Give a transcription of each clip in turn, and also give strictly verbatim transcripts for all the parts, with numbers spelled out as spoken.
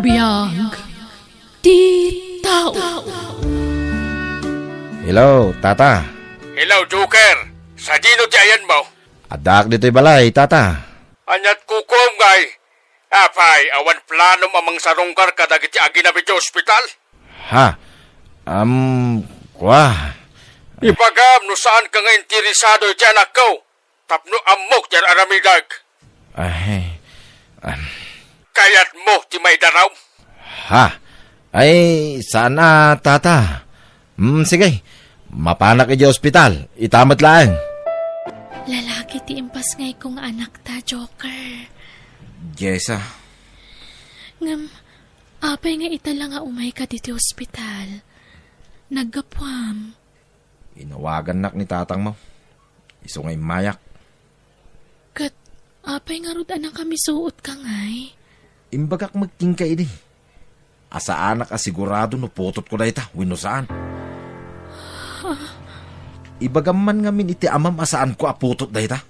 Biag ti tao. Hello, Tata. Hello, Joker. Sadino ti ayanmo? Addaak ditoy balay, Tata. Aniat kukuam ngay? Apay, awan planom a mangsarungkar kadagiti aginam iti ospital? Ha? Am, kua. Ibagam no saanka nga interesado iti anakko tapno ammok ti ar-aramidek. Ay, am. Kayatmo ti maidaraw? Ha? Ay, saan a, Tata. Hmm, sige. Mapanak idiay ospital. Ita met laeng. Lalaki ti impasngayko nga anakta, Joker. Jessa. Ngem, apay nga ita la nga umayka ditoy ospital? Naggapuam. Inawagannak ni tatangmo. Isu nga immayak. Ket apay ngarud a nakamisuotka ngay? Imbagak met kenka idi a saanak a sigurado no putotko dayta wenno saan. Ibagam man ngamin iti amam a saanko a putot dayta,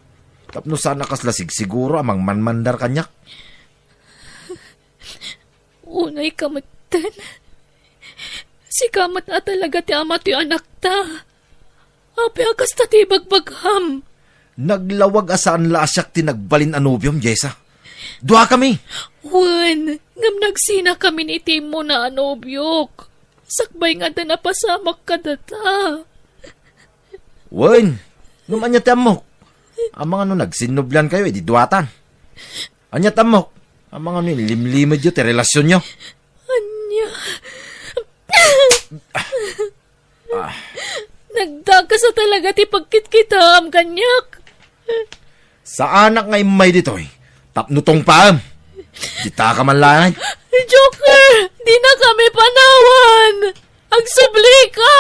tapno saan a kasla sigsiguro a mangmanmandar kaniak. Unayka metten. Sika met a talaga ti ama ti anakta. Apay a kasta ti ibagbagam? Naglawag a saan la a siak ti nagbalin a nobiom, Jessa. Duakami. Wen, ngem nagsinakamin iti immuna a nobiok. Sakbay nga adda napasamak kadata. Wen, ngem ania ti ammok? Amangan no nagsinnubliankayo idi duatan. Ania ti ammok? Amangan no inlimlimedyo ti relasionyo? Ania? Ah. Nagdakes a talaga ti pagkitkitaam kaniak. Saanak nga immay ditoy tapno tungpaem. Ditaka man laeng. Joker, dinakami panawan. Agsublika!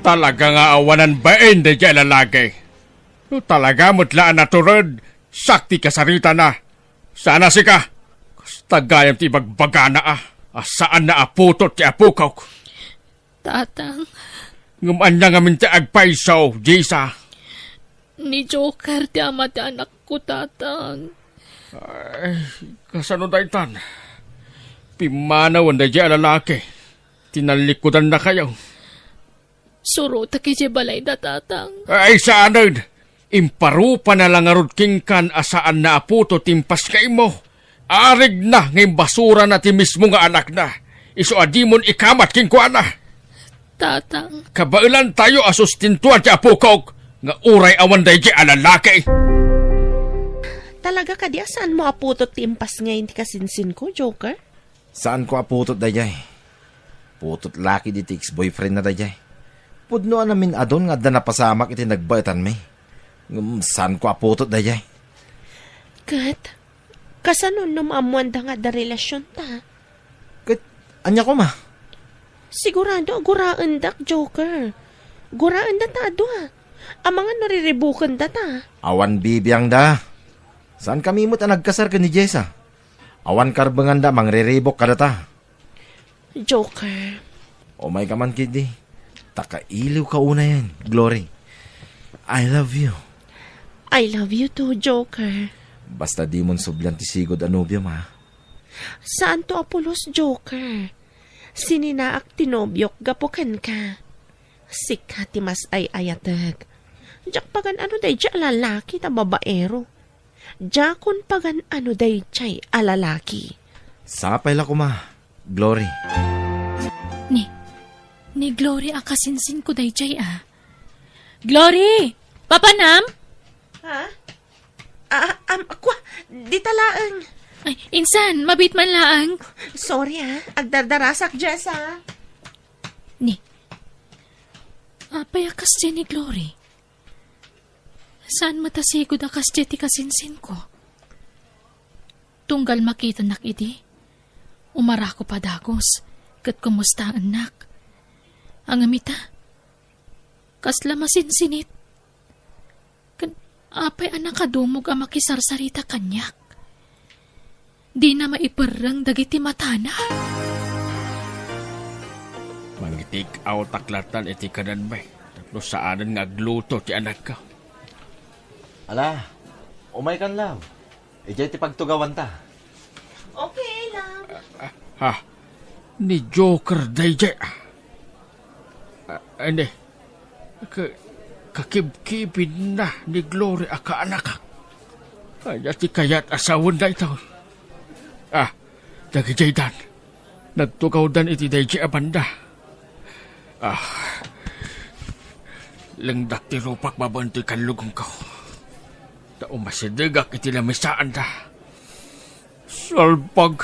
Talaga nga awanan bain daydiay a lalaki. No talaga met la a natured, siak ti kasaritana. Saan a sika, kasta gayam ti ibagbagana a, a saanna a putot ti apokok. Tatang. Ngem ania ngamin ti agpayso, Jessa? Ni Joker ti ama ti anakko, Tatang. Ay, kasano daytan? Pimmanawen daydiay a lalaki ti nallikudannakayo. Surotek idiay balayda, Tatang. Ay, saanen! Imparupana la ngarud kenkan a saanna a putot ti impasngaymo. Arigna nga imbasurana ti mismo nga anakna. Isu a dimon ikamat kenkuana. Tatang. Kabaelantayo a sustintuan ti apokok nga uray awan daydiay a lalaki. Talaga kadi a saanmo a putot ti impasngay ti kasinsinko, Joker? Saanko a putot daydiay. Putot la ketdi ti ex-boyfriendna daydiay. Pudno a namin-adun nga adda napasamak iti nagbaetanmi. Ngem saanko a putot daydiay. Ket, kasano no maammoanda nga adda relasionta? Ket, ania koma? Sigurado a guraendak, Joker. Guraendata a dua. Amangan no riribukendata. Awan bibiangda. Saankami met a nagkasar ken ni Jessa. Awan karbenganda a mangriribuk kadata. Joker. Umayka man ketdi. Ta kailiwka unayen, Glory. I love you. I love you too, Joker. Basta dimon sublian ti sigud a nobiom, ha? Saanto a pulos, Joker. Sininaak ti nobiok gapu kenka. Sika ti mas ay-ayatek. Diak pagan-ano daydiay a lalaki ta babaero. Diakon pagan-ano daydiay a lalaki. Sapay la koma, Glory. Ni, ni Glory a kasinsinko daydiay a. Glory! Papanam? Ha? Ah, am, kwa, dita laeng. Ay, insan, mabiit man laeng. Sorry, ah. Agdardarasak, Jessa. Ni, apay a kasdiay ni Glory? Saan met a sigud a kasdiay ti kasinsinko? Tunggal makitanak idi, umarako padagus ket kumustaennak. Ngem ita, kasla masinsinit. Ken apay a nakadumog a makisarsarita kaniak? Dina maiperreng dagiti matana. Mangitake-out-ak latta iti kanenmi tapno saanen nga agluto ti anakko. Ala, umaykan, love. Idiay ti pagtugawanta. Okay, Ha? Ni Joker daydi. Ah, ania? Ka-, kakibkibinna ni Glory a kaanakak. Ania ti kayat a sawen daytoy? Ah, dagidiaydan. Nagtugawdan iti daydi a banda. Ah, lengdak ti rupak babaen toy kallugongko. Ta umasidegak iti lamisaanda. Salbag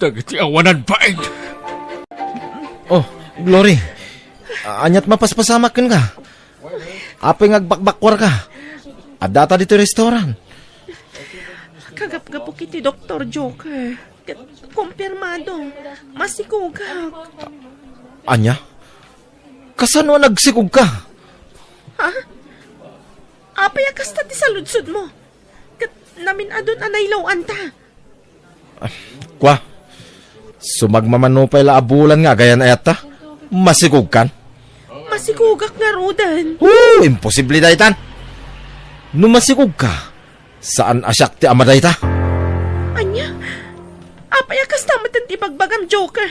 dagiti awanan bain. Oh, Glory. Aniat mapaspasamak kenka? Apay nga agbakbakkuarka? Addata ditoy restaurant. Kagapgapok iti Doktor Joker. Ket kumpirmado, masikogak. Ania? Kasano a nagsikogka? Ha? Apay a kasta ti saludsodmo? Ket namin-adun a nailaw-anta. Ah, kua, sumagmamano pay la a bulan nga agayan-ayatta. Masikogkan? Masikogak ngaruden. Oh, imposible daytan. No masikogka, saan a siak ti ama dayta. Ania? Apay a kasta met ti ibagbagam, Joker?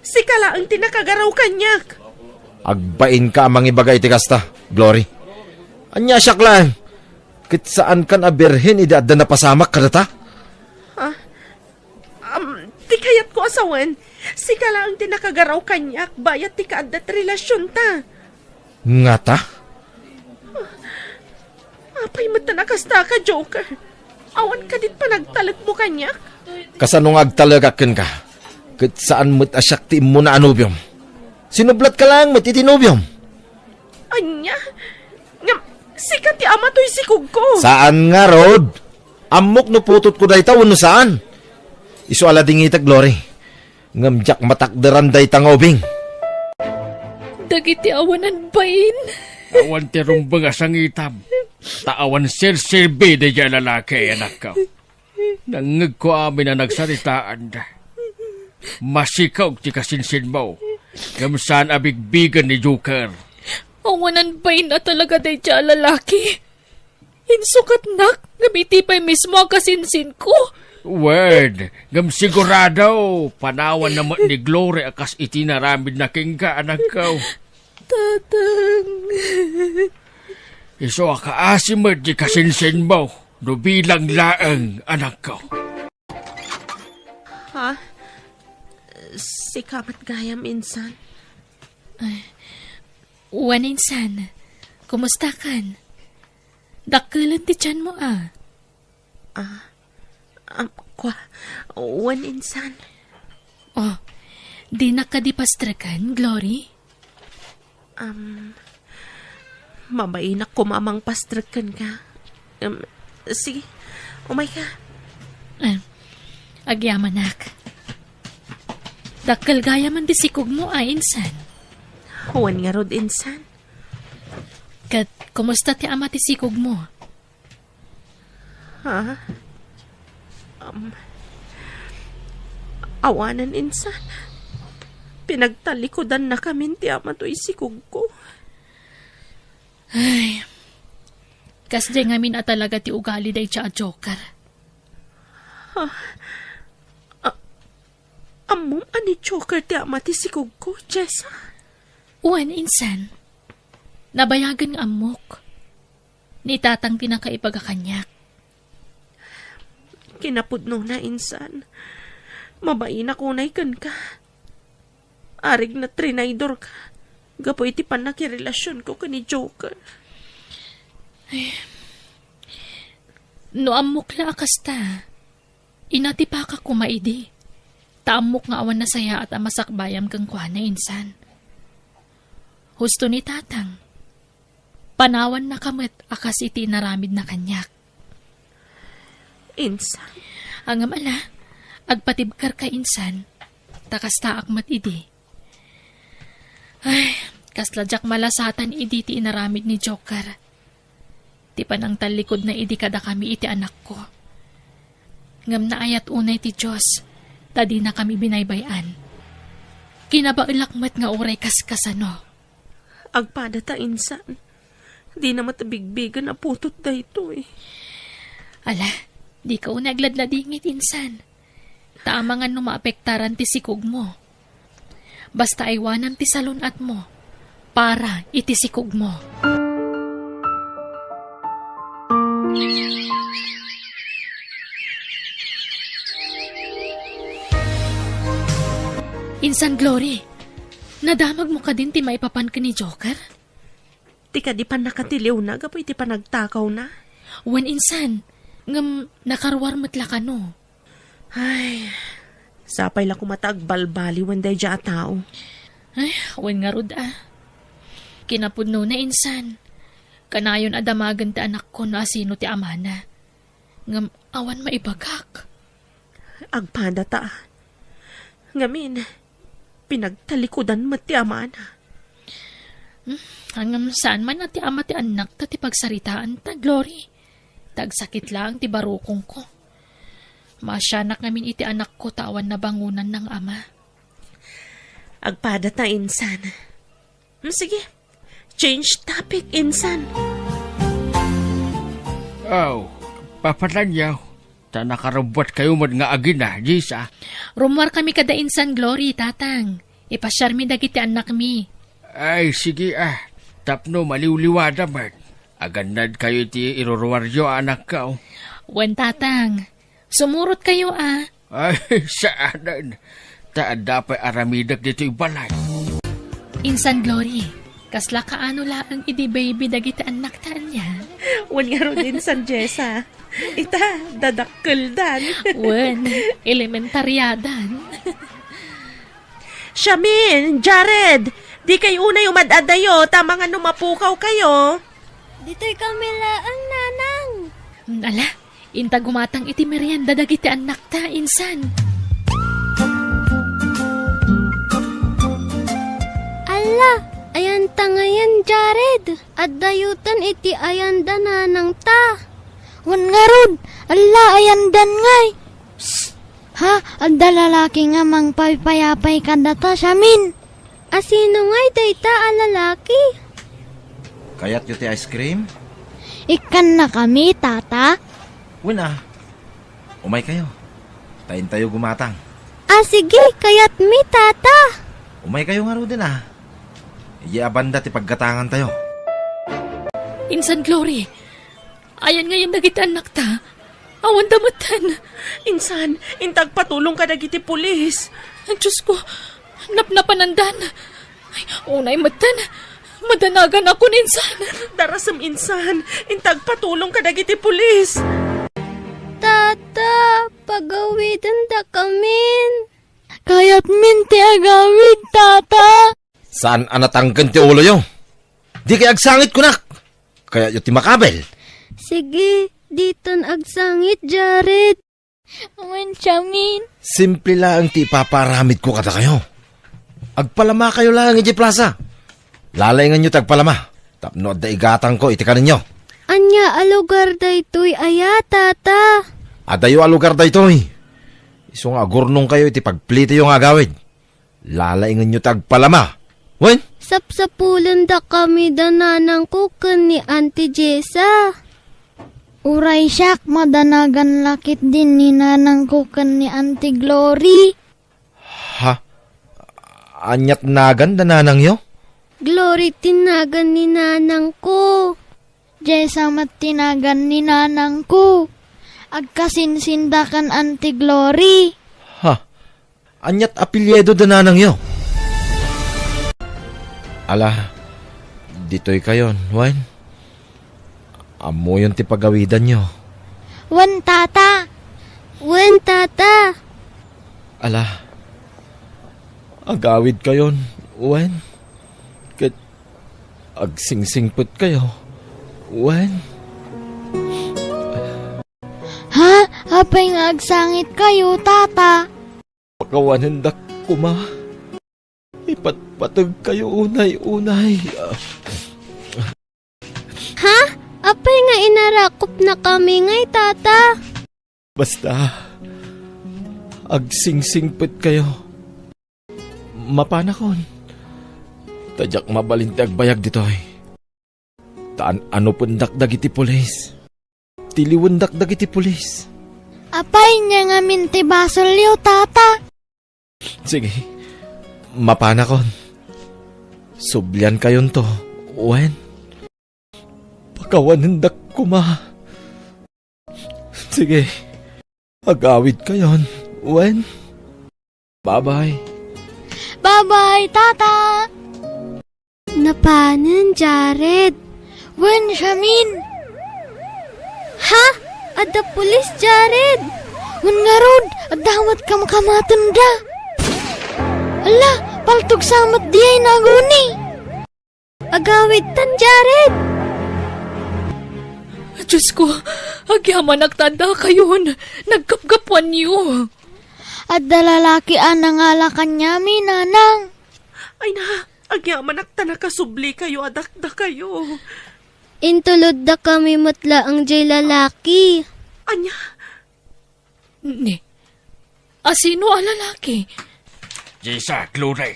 Sika laeng ti nakagaraw kaniak. Agbainka a mangibaga iti kasta, Glory. Ania a siak laeng? Ket saankan a birhen idi adda napasamak kadata? Ha? Am, ti kayatko a sawen, sika laeng ti nakagaraw kaniak bayat ti kaadda ti relasionta. Ngata? Apay met a nakastaka, Joker? Awan kadi ti panagtalekmo kaniak? Kasano nga agtalekak kenka? Ket saan met a siak ti immuna a nobiom. Sinublatka laeng met iti nobiom. Ania? Ngem, sika ti ama toy sikogko. Saan ngarud? Ammok no putotko dayta wenno saan. Isu a ladingitek, Glory. Ngem diak matakderan dayta nga ubing. Dagiti awanan bain. Awan ti rumbeng a sangitam, ta awan serserbi daydiay a lalaki, anakko. Nangngegko amin a nagsaritaanda. Masikog ti kasinsinmo, ngem saan a bigbigen ni Joker. Awanan bain a talaga daydiay a lalaki. Insukatnak, ngem iti pay mismo a kasinsinko. Wen, ngem sigurado, panawanna met ni Glory a kas iti naramidna kenka, anakko. Tatang. Isu a kaasi met ti kasinsinmo, no bilang laeng, anakko. Ha? Sika met gayam, insan? Ay, wen, insan. Kumustakan? Dakkelen ti tianmo, a. Ah, am, kua, wen, insan. Oh, dinak kadi pastreken, Glory? Am, mabainak koma a mangpastrek kenka. Em, sige, umayka. Em, agyamanak. Dakkel gayamen ti sikogmo a, insan. Wen ngarud, insan. Ket kumusta ti ama ti sikogmo? Ha? Am, awanen, insan. Pinagtallikudannakamin ti ama toy sikogko. Ay, kasdiay ngamin a talaga ti ugali dayta a Joker. Ha? A-, ammom a ni Joker ti ama ti sikogko, Jessa? Wen, insan. Nabayagen nga ammok. Ni tatang ti nakaibaga kaniak. Kinapudnona, insan. Mabainak unay kenka. Arig nga trinaydorka gapu iti pannakirelasionko ken ni Joker. Ay, no ammok la a kasta, inatipaka koma idi. Ta ammok nga awan nasayaat a masakbayam kenkuana, insan. Husto ni tatang. Panawannaka met a kas iti inaramidna kaniak. Insan. Ngem ala, agpatibkerka, insan, ta kastaak met idi. Ay, kasla diak malasatan idi ti inaramid ni Joker. Ti panangtallikudna idi kadakami iti anakko. Ngem naayat unay ti Dios, ta dinakami binaybay-an. Kinabaelak met nga uray kaskasano. Agpadata, insan. Dina met bigbigen a putot daytoy. Ala, dika unay agladladingit, insan. Ta amangan no maapektaran ti sikogmo. Basta aywanam ti salun-atmo para iti sikogmo. Insan Glory, nadamagmo kadin ti maipapan ken ni Joker? Ti kadi pannakatiliwna gapu iti panagtakawna. Wen insan, ngem nakaruar met la kano. Ay, sapay la koma ta agbalbaliwen daydiay a tao. Ay, wen ngarud a. Kinapudnona insan, kanayon a damagen ti anakko no asino ti amana. Ngem awan maibagak. Agpadata. Ngamin, pinagtalikudan met ti amana. Hmm, ngem saan man a ti ama ti annakta ti pagsaritaanta, Glory. Ta agsakit laeng ti barukongko. Maasianak ngamin iti anakko ta awan nabangonanna nga ama. Agpadata insan. Hmm, sige. Change topic, insan. Aw, papatanyo, ta nakarubbuatkayo met nga agina, Jessa. Rummuarkami kada insan Glory, Tatang. Ipasiarmi dagiti annakmi. Ay, sige a, tapno maliwliwada met. Agannadkayo iti iruruaryo a anakko. Wen, Tatang. Sumurotkayo a. Ay, saanen. Ta adda pay aramidek ditoy balay. Insan Glory, kasla kaano laeng idi baby dagiti annakta ania? Wen ngarud, insan Jessa. Ita, dadakkeldan. Wen, elementariadan. Shamin, Jared, dikay unay umad-adayo, ta amangan no mapukawkayo. Ditoy kami laeng, Nanang. Ala, inta gumatang iti merienda dagiti annakta, insan. Alla, ayanta ngayen, Jared. Addayoten iti ayanda nanangta. Wen ngarud, alla ayandan ngay. Psst! Ha? Adda lalaki nga mangpaypayapay kadata, Shamin. Asino ngay dayta a lalaki? Kayatyo ti ice cream? Ikkannakami, Tata. Wen a. Umaykayo. Ta intayo gumatang. A, sige, kayatmi, Tata. Umaykayo ngaruden a. Idiay a banda ti paggatangantayo. Insan Glory, ayan ngayen dagiti annakta? Awan da metten. Insan, inta agpatulong kadagiti pulis. Ay, Diyos ko, napnapanandan. Ay, unay metten. Madanagan ako, insan. Darasem, insan. Inta agpatulong kadagiti pulis. Tata, pagawiden dakamin. Kayatmin ti agawid, Tata. Saan a natangken ti uloyo? Dikay agsangit, kunak! Kayatyo ti makabil? Sige, ditan agsangit, Jared. Wen, Shamin. Simple laeng ti ipapaaramidko kadakayo. Agpalamakayo laeng idiay plasa. Lalainganyo ti agpalama, tapno adda igatangko iti kaninyo. Ania a lugar daytoy aya, Tata? Adayo a lugar daytoy. Isu nga agurnongkayo iti pagplitiyo nga agawid. Lalainganyo ti agpalama. Wen? Sapsapulendakami da nanangko ken ni Auntie Jessa. Uray siak, madanagan la ketdin ni nanangko ken ni Auntie Glory. Ha? Aniat nagan da nanangyo? Glory ti nagan ni nanangko. Jessa met ti nagan ni nanangko. Agkasinsinda ken Auntie Glory. Ha? Aniat apelyido da nanangyo? Ala, ditoykayon, wen? Ammoyon ti pagawidanyo. Wen, Tata. Wen, Tata. Ala, agawidkayon, wen? Ket agsingsingpetkayo, wen? Ha? Apay nga agsangitkayo, Tata? Pakawanendak koma. Ipatpategkayo unay-unay. Ha? Apay nga inarakupnakami ngay, Tata? Basta, agsingsingpetkayo. Mapanakon. Ta diak mabalin ti agbayag ditoy. Ta an-anupendak dagiti pulis. Tiliwendak dagiti pulis. Apay, ania ngamin ti basolyo, Tata? Sige, mapanakon. Subliankayonto, wen? Pakawanendak koma. Sige, agawidkayon, wen? Bye-bye. Bye-bye, Tata! Napanen, Jared? Wen, siamin. Ha? Adda pulis, Jared? Wen ngarud, adda met kamkamatenda. Ala, paltog sa met diay naguni. Agawidtan, Jared! Diosko, agyamanak ta addakayon. Nagkapkapuanyo. Adda lalaki a nangala kaniami, nanang. Ay na, agyamanak ta nakasublikayo a dakdakayo. Intulodda kami met laeng diay lalaki. Ania? Ni, asino a lalaki? Jessa, Glory,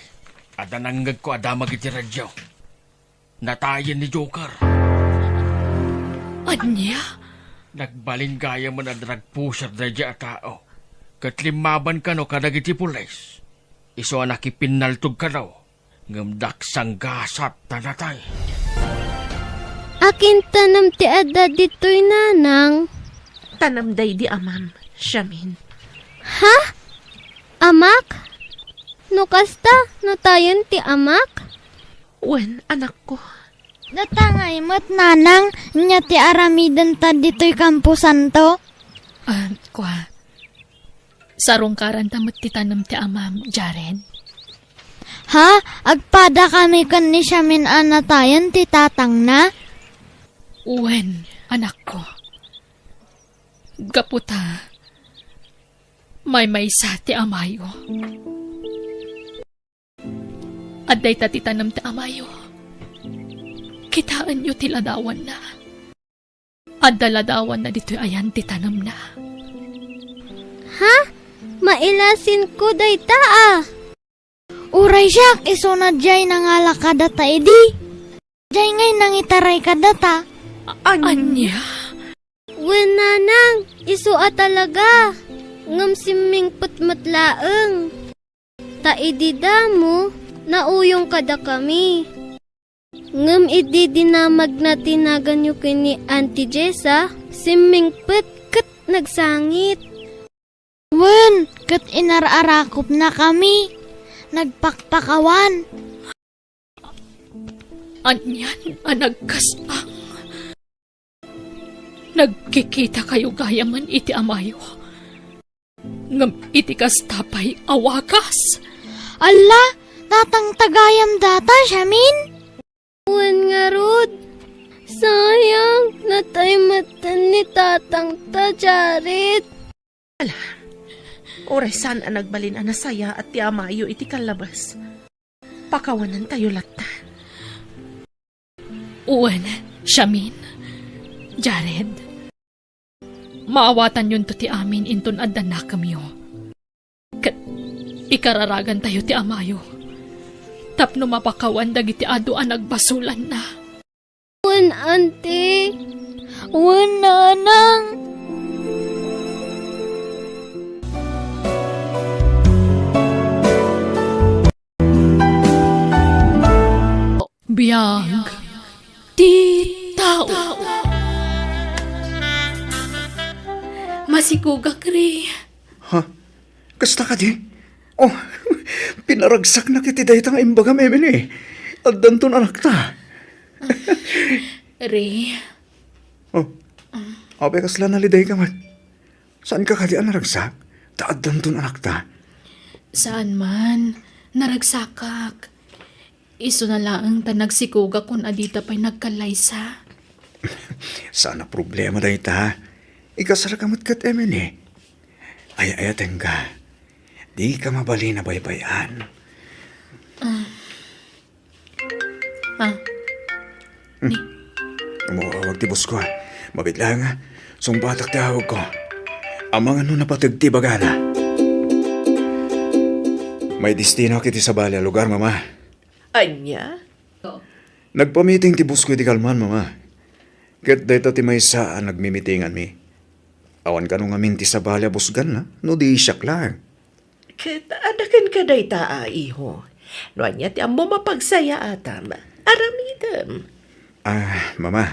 adda nangngegko a damag iti radio. Natayen ni Joker. Ania? Nagbalin gayamen a drug pusher daydiay a tao. Ket limmaban kano kadagiti pulis. Isu a nakipinnaltog kano, ngem daksanggasat ta natay. Akin tanem ti adda ditoy, nanang? Tanem daydi amam, siamin. Ha? Amak? No kasta, natayen ti amak? Wen, anakko. Data ngay met, nanang, ania ti aramidenta ditoy kamposanto? Ah, kua. Sarungkaranta met ti tanem ti amam, Jared. Ha? Agpadakami ken ni siamin a natayen ti tatangna? Wen, anakko. Gapu ta maymaysa ti amayo. Adda ita ti tanem ti amayo. Kitaenyo ti ladawanna. Adda ladawanna ditoy ayan ti tanemna. Ha? Mailasinko dayta a. Uray siak, isuna diay nangala kadata idi. Diay ngay nangitaray kadata. Ania? Wen, nanang, isu a talaga. Ngem simmingpet met laeng. Ta idi damo, nauyong kadakami. Ngem idi dinamagna ti naganyo ken ni Auntie Jessa, simmingpet ket nagsangit. Wen, ket inar-arakupnakami, nagpakpakawan. Anian a nagkasbang? Nagkikitakayo gayamen iti amayo. Ngem iti kasta pay a wagas. Alla, tatangta gayam data, siamin? Wen ngarud, sayang, natay metten ni tatangta, Jared. Ala, uray saan a nagbalin a nasayaat ti amayo iti kallabas. Pakawanantayo latta. Wen, siamin, Jared. Maawatanyonto ti amin inton adda nakemyo. Ket ikararagantayo ti amayo tapno mapakawan dagiti adu a nagbasolanna. Wen, Auntie. Wen, Nanang. Biag ti tao. Masikugak, Ri. Ha? Kasta kadi? Oh, pinaragsaknak iti dayta nga imbagam, Emily. Addanton anakta. Ri. Oh. Apay kasla nalidayka met? Saanka kadi a naragsak? Ta addanton anakta. Saan man. Naragsakak. Isuna laeng ta nagsikugak kun adita pay nagkallaysa. Saan a problema dayta. Ikasalka met ket Emily. Ay-ayatenka. Dika mabalin a baybay-an. Ah. Ah. Hmm. Umawag ti boss ko, ah. Mabiit laeng, ah. Sungbatak ti awagko. Amangan no napateg ti ibagana. May destinoak iti sabali a lugar, Mama. Ania? Nagpamiting ti boss ko iti kalman, Mama. Ket dayta ti maysa a nagmimitinganmi. Awan kano ngamin ti sabali a busganna, no di siak laeng. Ket adda kenka dayta a iho. No ania ti ammom a pagsayaatam, aramidem. Ah, Mama,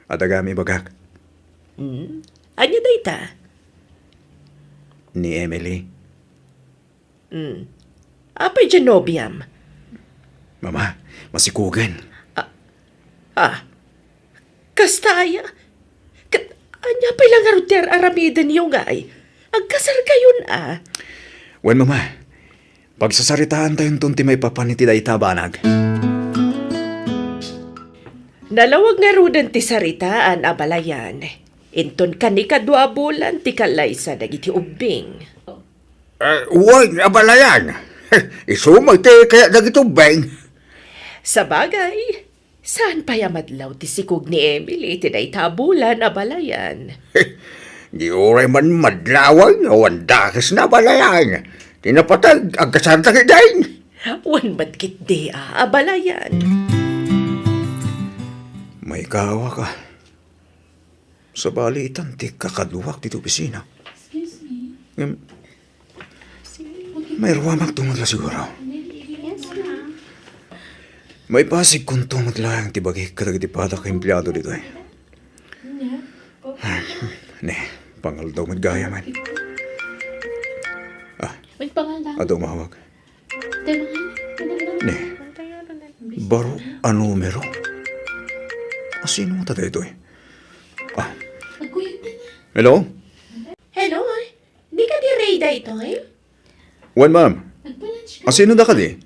adda gayam ibagak. Hmm? Ania dayta? Ni Emily. Hmm. Apay diay nobiam? Mama, masikogen. Ah, ah. Kasta aya? Ket ania pay la ngarud ti ar-aramidenyo ngay? Agkasarkayon a. Wen, Mama, pagsasaritaantayonton ti maipapan iti dayta a banag. Nalawag ngaruden ti saritaan, abalayan. Inton kanikadua a bulan ti kallaysa dagiti ubbing. Eh, wen, abalayan. Isu met ti kayat dagiti ubbing. Sabagay, saan pay a madlaw ti sikog ni Emily iti dayta a bulan, abalayan. Di uray man madlaw, awan dakesna, abalayan. Ti napateg, agkasarda ketdin. Wen met ketdi a, abalayan. Maikawak a. Sabali itan ti kakaduak ditoy opisina. Excuse me. Ngem, mairuamakto met la siguro. Yes, ma'am. Maipasigkonto met laeng ti bagik kadagiti padak a empleado ditoy. Ne, pangaldaw met gayam. Ah, May pangaldaw. Adu umawag. Ne, baro a numero. Asino ngata daytoy? Ah. Hello? Hello, ay. Di kadi Ray daytoy? Wen, ma'am. Asino da kadi?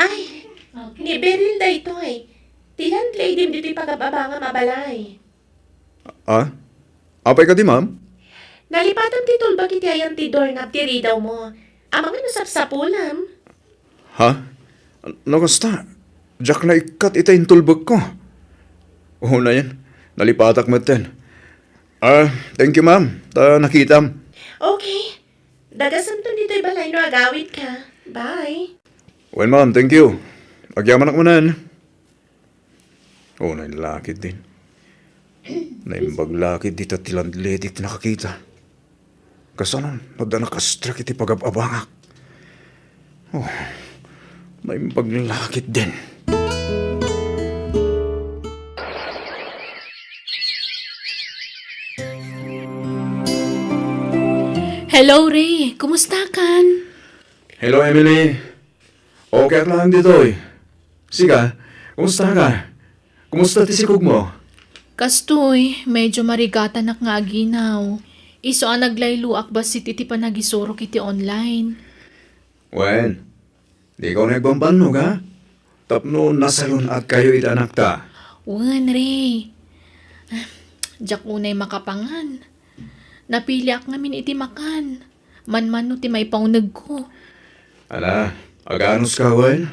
Ay, ni Beryl daytoy. Ti landlady ditoy pagababangam a balay. Ah? Apay kadi, ma'am? Nalipatam ti tulbek iti ayan ti doorknob ti ridawmo. Amangan no sapsapulam. Ha? No kasta, diak naikkat iti intulbekko. Unayen, nalipatak metten. Ah, thank you, ma'am. Ta nakitam. Okay. Dagasanton ditoy balay no agawidka. Bye. Well, ma'am, thank you. Agyamanak manen. O, naimbag la ketdin. Naimbag la ketdi ta ti landlady ti nakakita. Kasano no adda nakastrek iti pagab-abangak? O, naimbag la ketdin. Hello, Ray. Kumusta kan? Hello, Emily. Okay ak laeng ditoy. Sika, kumusta ka? Kumusta ti sikogmo? Kastoy, medyo marigatanak nga aginaw. Isu a naglayloak bassit iti panagisurok iti online. Wen, dika unay agbambannog, ha? Tapno nasalun-adkayo iti anakta. Wen, Ray. Diak unay makapangan. Napiliak ngamin iti makan. Manmano ti maipaunegko. Ala, aganuska, wen?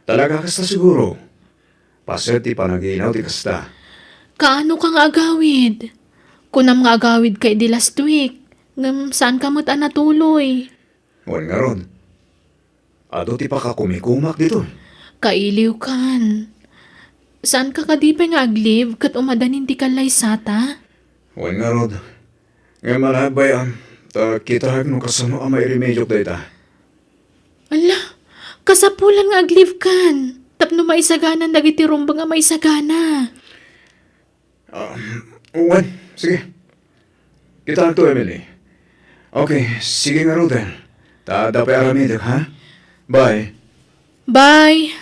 Talaga kasta siguro? Paset ti panaginaw ti kasta. Kaano ka nga agawid? Kunam nga agawid ka idi last week, ngem saan ka met a natuloy. Wen ngarud, adu ti pakakumikumak ditoy. Kailiw kan. Saan ka kadi pay nga ag-leave ket umadanin ti kallaysata? Wen ngarud, ngem ala, bay-am, ta kitaek no kasano a mairemediok dayta. Ala, kasapulan nga ag-leave kan, tapno maisaganan dagiti rumbeng a maisagana. Ah, wen, sige. Kitaekto, Emily. Okay, sige ngaruden. Ta adda pay aramidek, ha? Bye. Bye.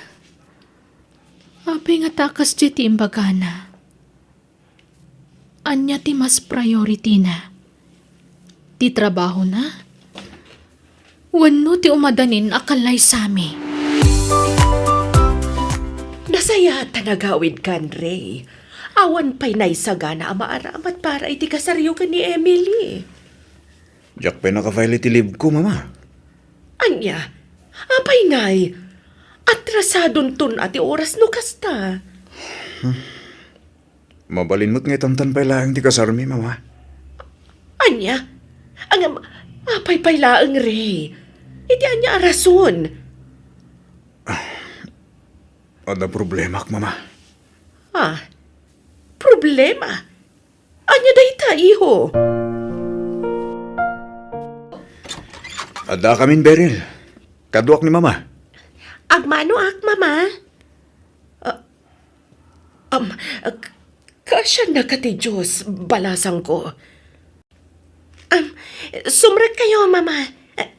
Apay ngata a kasdiay ti imbagana? Ania ti mas priority na? Ti trabahona? Wenno ti umadanin a kallaysami? Nasayaat ta nagawid kan, Ray. Awan pay naisagana a maaramat para iti kasaryo ken ni Emily. Diak pay naka-file iti leave ko, Mama. Ania? Apay ngay? Atrasadonton a ti oras no kasta. Mabalin met nga itantan pay laeng ti kasarmi, Mama. Ania? Ngem, apay pay laeng, Ray? Iti ania a rason? Adda problemak, Mama. Ah, problema? Ania dayta, iho? Adda kamin, Beryl. Kaduak ni Mama. Agmanoak, Mama. Ah, am, k-, kaasiannaka ti Dios, balasangko. Am, sumrekkayo, Mama.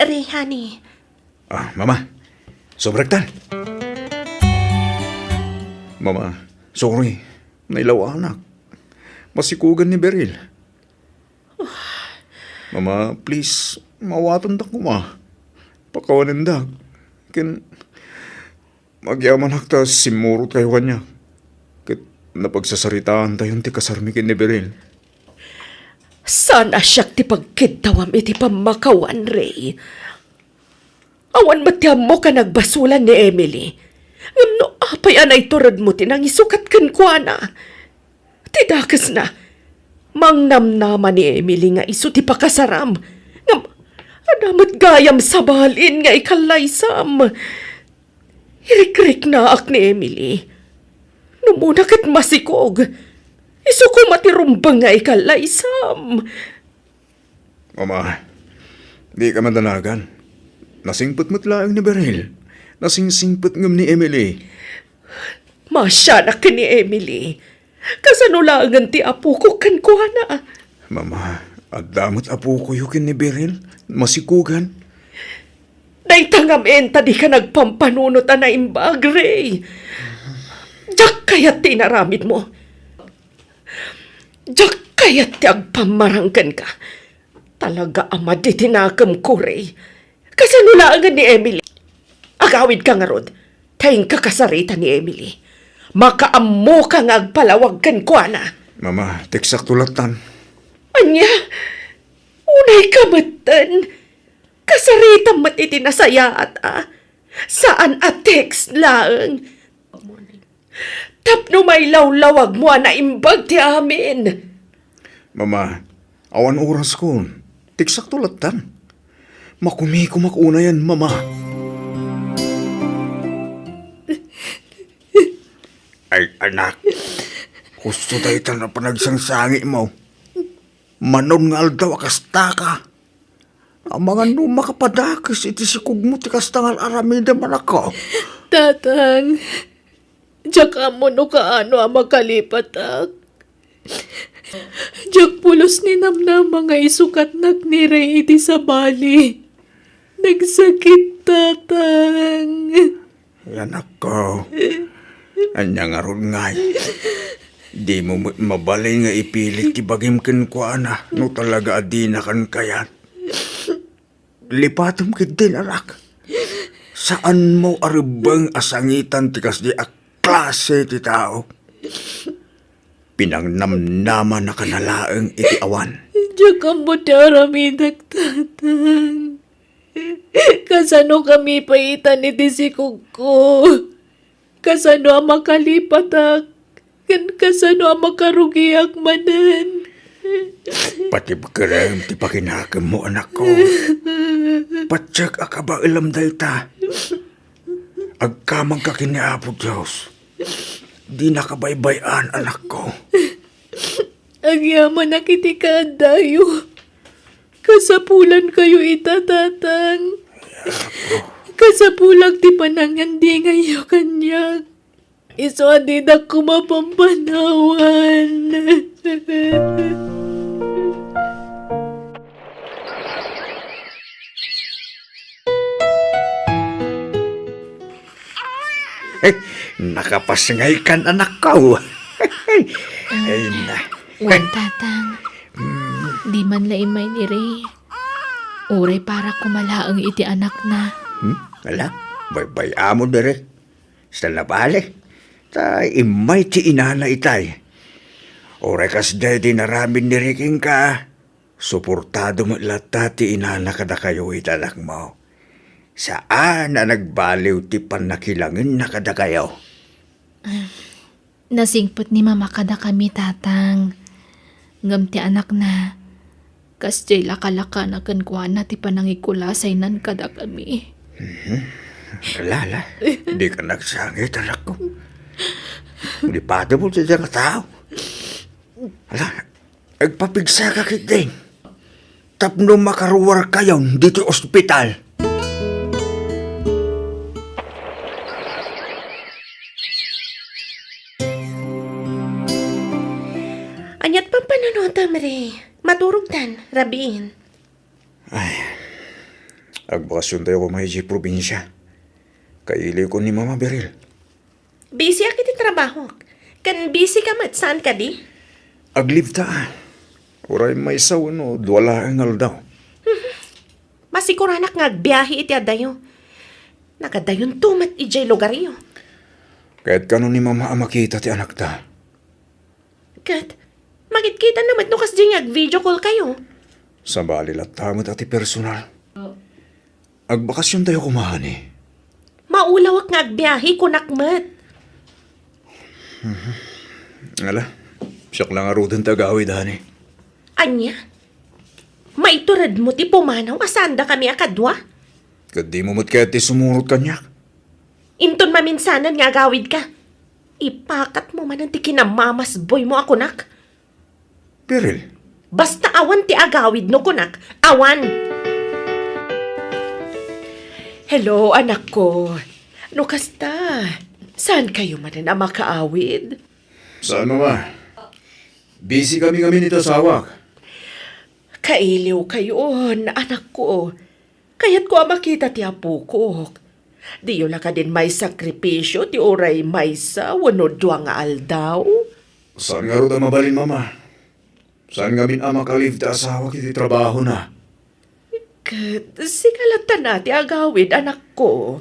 Ray, honey. Ah, Mama, sumrektan. Mama, sorry. Nailawanak. Masikugan ni Beryl. Mama, please, maawatandak koma. Pakawanendak. Ken agyamanak ta simmurotkayo kaniak. Ket napagsasaritaantayon ti kasarmi ken ni Beryl. Saan a siak ti pagkiddawam iti pammakawan, Ray. Awan met ti ammok a nagbasolan ni Emily. Ngem no apay a naituredmo ti nangisukat kenkuana? Ti dakesna, mangnamnama ni Emily nga isu ti pakasaram. Ngem adda met gayam sabalin nga ikallaysam. Irikriknaak ni Emily. Numona ket masikog. Isu koma ti rumbeng nga ikallaysam. Mama, dika madanagan. Nasingpet met laeng ni Beryl. Nasingsingpet ngem ni Emily. Maasianak ken ni Emily. Kasano laengen ti apoko kenkuana? Mama, adda met apokoyo ken ni Beryl. Masikugan. Dayta ngamin ta dika nagpampanunot a naimbag, Ray. Diak kayat ti inaramidmo. Diak kayat ti agpammarang kenka. Talaga a madi ti nakemko, Ray. Kasano laengen ni Emily? Agawidka ngarud, ta inka kasarita ni Emily. Makaammoka nga agpalawag kenkuana. Mama, tekstakto lattan. Ania? Unayka metten. Kasaritam met iti nasayaat a. Saan a text laeng. Tapno mailawlawagmo a naimbag ti amin. Mama, awan oraskon. Tekstakto lattan. Makumikomak unayen, Mama. Ay, anak. Husto dayta a panagsangsangitmo. Manon nga aldaw a kastaka. Amangan no makapadakes iti sikogmo ti kasta nga ar-aramidem, anakko. Tatang, diak ammo no kaano a makalipatak. Diak pulos ninamnama nga isukatnak ni Ray iti sabali. Nagsakit, Tatang. Ay, anakko, ania ngarud ngay? Dimo met mabalin nga ipilit ti bagim kenkuana no talaga a dinakan kayat. Lipatem ketdin, anak. Saanmo a rebbeng a sangitan ti kasdi a klase ti tao. Pinangnamnamanakana laeng iti awan. Diak ammo ti aramidek, Tatang. Kasanokami pay itan iti sikogko? Kasano a makalipatak? Ken kasano a makarugiak manen? Patibkerem ti pakinakemmo, anakko. Patiek a kabaelam dayta. Agkamangka ken ni Apo Dios. Dinaka baybay-an, anakko. Agyamanak iti kaaddayo. Kasapulankayo ita, Tatang. Kasapulak ti panangandingayyo kaniak. Isu a didak koma pampanawan. Eh, nakapasngaykan, anakko. Ay, na. Wen, Tatang. Di man la immay ni Ray. Uray para kumalaeng iti anakna. Hmm? Ala, baybay-am diri. Sa nabali. Ta immay ti inana itay. Uray kasdiay ti inaramid ni Ray kenka. Suportado met latta ti inana kadakayo iti anakmo. Saan a nagbaliw ti pannakilangenna kadakayo. Nasingpet ni Mama kadakami, Tatang. Ngem ti anakna, kasdiay lakalakana kenkuana ti panangikulasaynan kadakami. Mhm. Ala, ala. Dika nagsangit, anakko. Lipatem ti dayta nga tao. Ala, Agpapigsaka ketdin tapno makaruarkayon ditoy ospital. Aniat pampanunotam, Ray? Maturogtan, rabiin. Ay, agbakasiontayo koma idiay probinsia. Kailiwko ni Mama Beryl. Busy ak iti trabahok. Ken busy ka met, saan kadi? Ag-leave ta. Uray maysa wenno dua laeng nga aldaw. Masiguranak nga agbiahe iti adayo. Nagadayonto met idiay lugaryo. Ket kano ni Mama a makita ti anakta? Ket, makitkita na met no kasdiay nga ag-video call kayo. Sabali latta met a ti personal. Agbakasiontayo koma, honey. Maulawak nga agbiahe, kunak met. Mhm. Ala, siak la ngaruden ti agawid, honey. Ania? Maituredmo ti pumanaw a saandakami a kadua? Ket dimo met kayat ti sumurot kaniak? Inton maminsanan nga agawidka, ipakatmo manen ti kinamamasboymo a kunak. Beryl. Basta awan ti agawid no kunak, awan. Hello, anakko. No kasta, saan kayo manen a makaawid? Saan, Mama? Busy kami ngamin iti asawak. Kailiw kayon, anakko. Kayatko a makita ti apokok. Diyo la kadin maisakripisio ti uray maysa wenno dua nga aldaw? Saan ngarud a mabalin, Mama. Saan ngamin a maka-leave ti asawak iti trabahona. Ket sika latta ti agawid, anakko.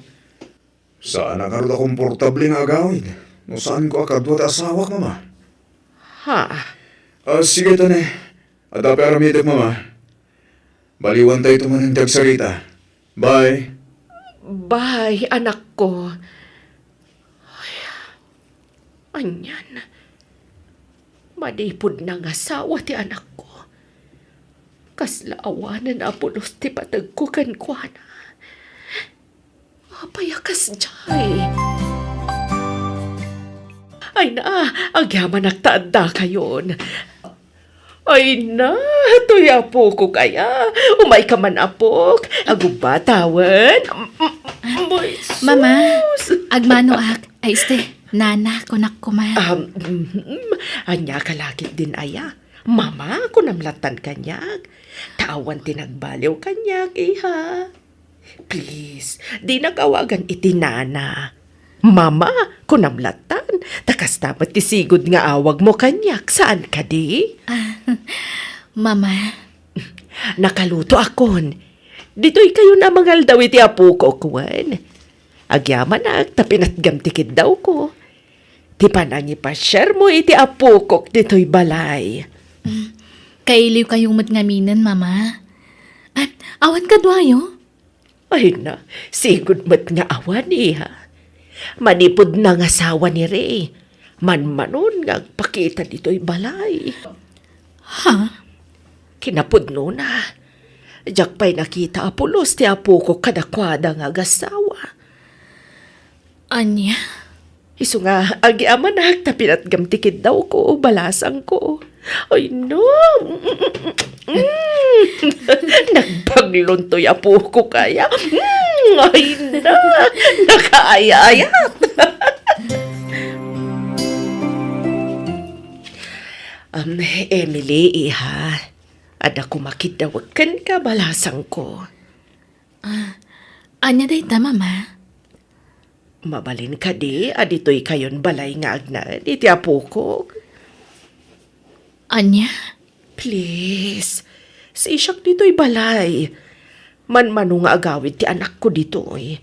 Saan a ngarud a komportable nga agawid no saanko a kadua ti asawak, Mama. Ha? Ah, sige, tane. Adda pay aramidek, Mama. Baliwantayto manen ti agsarita. Bye. Bye, anakko. Ay, anian. Manipud nangasawa ti anakko. Kasla awanen a pulos ti pategko kenkuana. Apay a kasdiay? Ay na, agyamanak ta addakayon. Ay na, toy apokok aya. Umayka man, apok. Agubba tawen. Mm, mm, Mama, Jesus. Agmanoak. Ay, este, nana, kunak koma. Um, mhm. Ania ka lakit din aya? Mama, kunam lattan kaniak. Ta awan ti nagbaliw kaniak, iha. Please, dinak awagan iti nana. Mama, kunam lattan, ta kasta met ti sigud nga awagmo kaniak, saan kadi? Ah, Mama. Nakalutoakon. Ditoy kayon a mangaldaw iti apokok wen. Agyamanak ta pinatgam ti kiddawko. Ti panangipasiarmo iti apokok ditoy balay. Mm, kailiw kayo met ngaminen, Mama. Ah, awan kaduayo? Ay na, sigud met nga awan, iha. Manipud nangasawa ni Ray, manmanon nga agpakita ditoy balay. Ha? Kinapudnona, diak pay nakita a pulos ti apokok kadakuada nga agasawa. Ania? Isu nga, agyamanak ta pinatgam ti kiddawko, balasangko. Ay, no. Mm. Nagbaglon toy apokok aya. Mm, ay, na. Nakaayayat. Um, Emily, iha. Adda koma kiddawek kenka, balasangko. Ah, ania dayta, Mama? Mabalin kadi a ditoy kayon balay nga agnaed iti apokok? Ania? Please, sisiak ditoy balay. Manmano nga agawid ti anakko ditoy.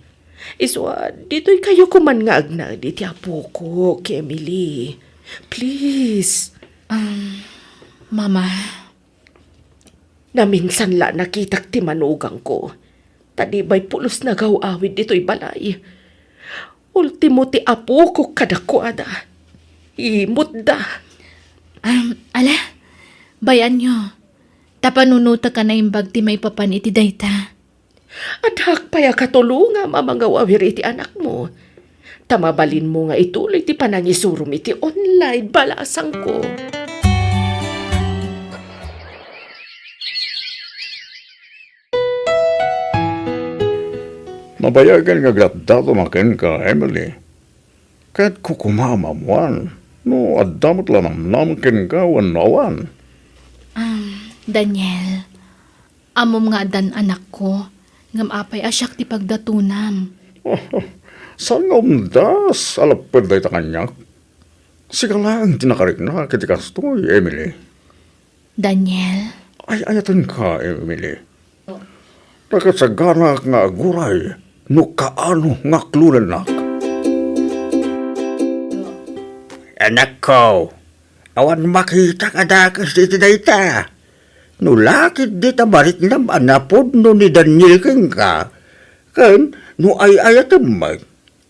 Isu a, ditoy kayo koman nga agnaed iti apokok, Emily. Please. Um, Mama. Naminsan la nakitak ti manugangko, ta di bay pulos nagaw-awid ditoy balay. Ultimo ti apokok kadakuada. Imutda. Um, ala, bay-anyo. Ta panunotek a naimbag ti maipapan iti dayta. Addaak pay a katulongam a mangawawir iti anakmo. Ta mabalinmo nga ituloy ti panangisurom iti online, balasangko. Nabayagen nga agdatdatona kenka, Emily. Ket kukuam a maammuan no adda met la namnama kenka wenno awan. Ah, Daniel, ammom nga addan anakko, ngem apay a siak ti pagdatonam? Saan nga umdas a lapped dayta kaniak? Sika laeng ti nakariknak iti kastoy, Emily. Daniel? Ay-ayatenka, Emily. Nakasaganak nga aguray no kaano nga aklonennak. Anakko, awan makitak a dakes iti dayta. No la ketdi ta mariknam a napudno ni Daniel kenka, ken no ay-ayatem met,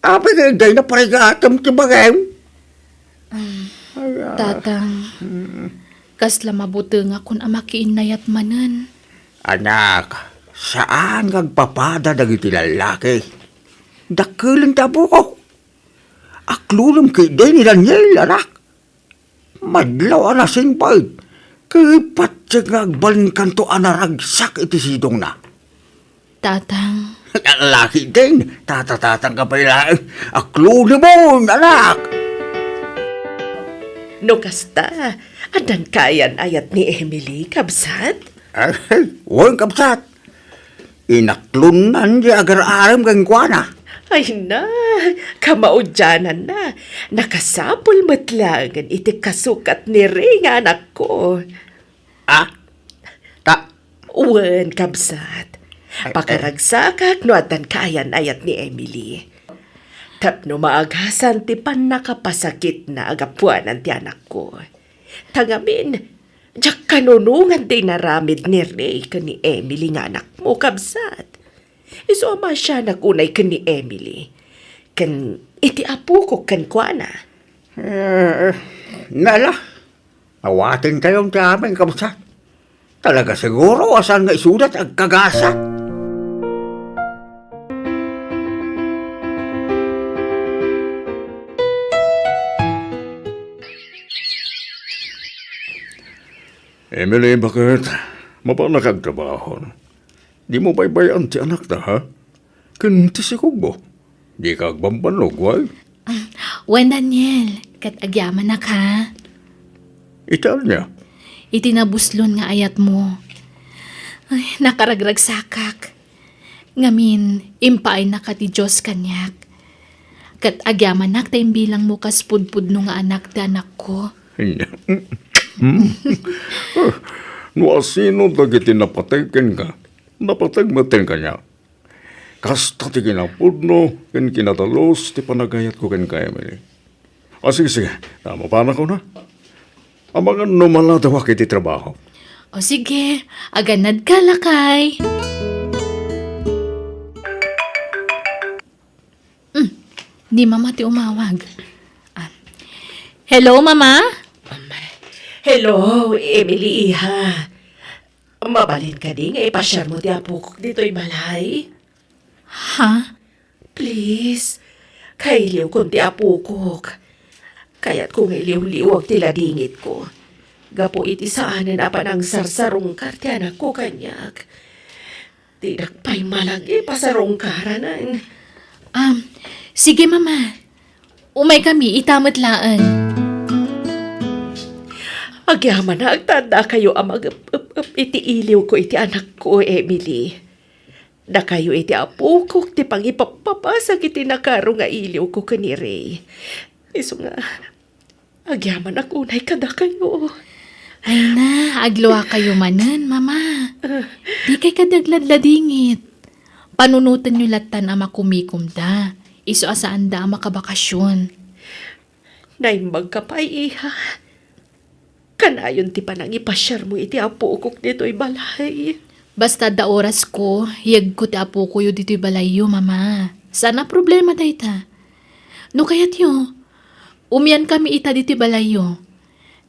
apay nga dayta parigatem ti bagim? Ay, ah. Tatang, kasla mabutengakon a makiinnayat manen. Anak, saan nga agpapada dagiti lallaki. Dakkelen ti apok. Aklonem ketdi ni Daniel, anak. Madlaw a nasingpet, ket patiek nga agbalinkanto a naragsak iti sidongna. Tatang. Laki din, tatatatang ka pay laeng. Aklonemon, anak! No kasta, addan kayan-ayat ni Emily, kabsat? Ay, wen, kabsat. Inaklonnan ti agar-arem kenkuana. Ay na, kamaudiananna. Nakasapul met laengen iti kasukat ni Ray nga anakko. Ah? Ta- Wen, kabsat. Ay, ay. Pakaragsakak no addan kayan-ayat ni Emily. Tapno maagasan ti pannakapasakitna a gapuanan ti anakko. Ta ngamin, diak kanunongan ti inaramid ni Ray ken ni Emily nga anakmo, kabsat. Isu a maasianak unay ken ni Emily, ken iti apokok kenkuana. Eh, nala, awatentayon ti amin, kabsat. Talaga siguro a saan nga isuda ti agkagasa. Emily, baket? Mapanak agtrabaho. Dimo baybay-an ti anakta, ha? Ken ti sikogmo. Dika agbambannog, wen? Ah, wen, Daniel, ket agyamanak, ha? Iti ania? Iti nabuslon nga ayatmo. Ay, nakaragragsakak. Ngamin, impaaynaka ti Dios kaniak. Ket agyamanak ta imbilangmo kas pudpudno nga anak ti anakko. No asino dagiti napateg kenka, napateg met kaniak. Kasta ti kinapudno ken kinadalus ti panagayatko kenka, Emily. O, sige, sige. Ta mapanakon, ha? Amangan no maladawak iti trabaho. O, sige. Aganadka, lakay. Mm, ni Mama ti umawag. Ah. Hello, Mama? Hello, Emily, iha. Mabalin kadi nga ipasiarmo ti apokok ditoy balay? Ha? Please, kailiwkon ti apokok. Kayatko nga iliwliwag ti ladingitko. Gapu iti saanen a panangsarsarungkar ti anakko kaniak. Dinak pay malagi pasarungkaranen. Um, sige, Mama. Umaykami ita met laeng. Agyamanak ta addakayo a mag-ep-ep-ep iti iliwko iti anakko, Emily. Dakayo iti apokok ti pangipappapasak iti nakaro nga iliwko ken ni Ray. Isu nga, agyamanak unay kadakayo. Ay na, agluakayo manen, Mama. Ah. Dikay kadi agladladingit. Panunotenyo lattan a makumikomda. Isu a saanda a makabakasyon. Naimbagka pay, iha. Kanayon ti panangipasiarmo iti apokok ditoy balay. Basta adda orasko, yegko ti apokoyo ditoy balayyo, Mama. Saan a problema dayta. No kayatyo, umiankami ita ditoy balayyo.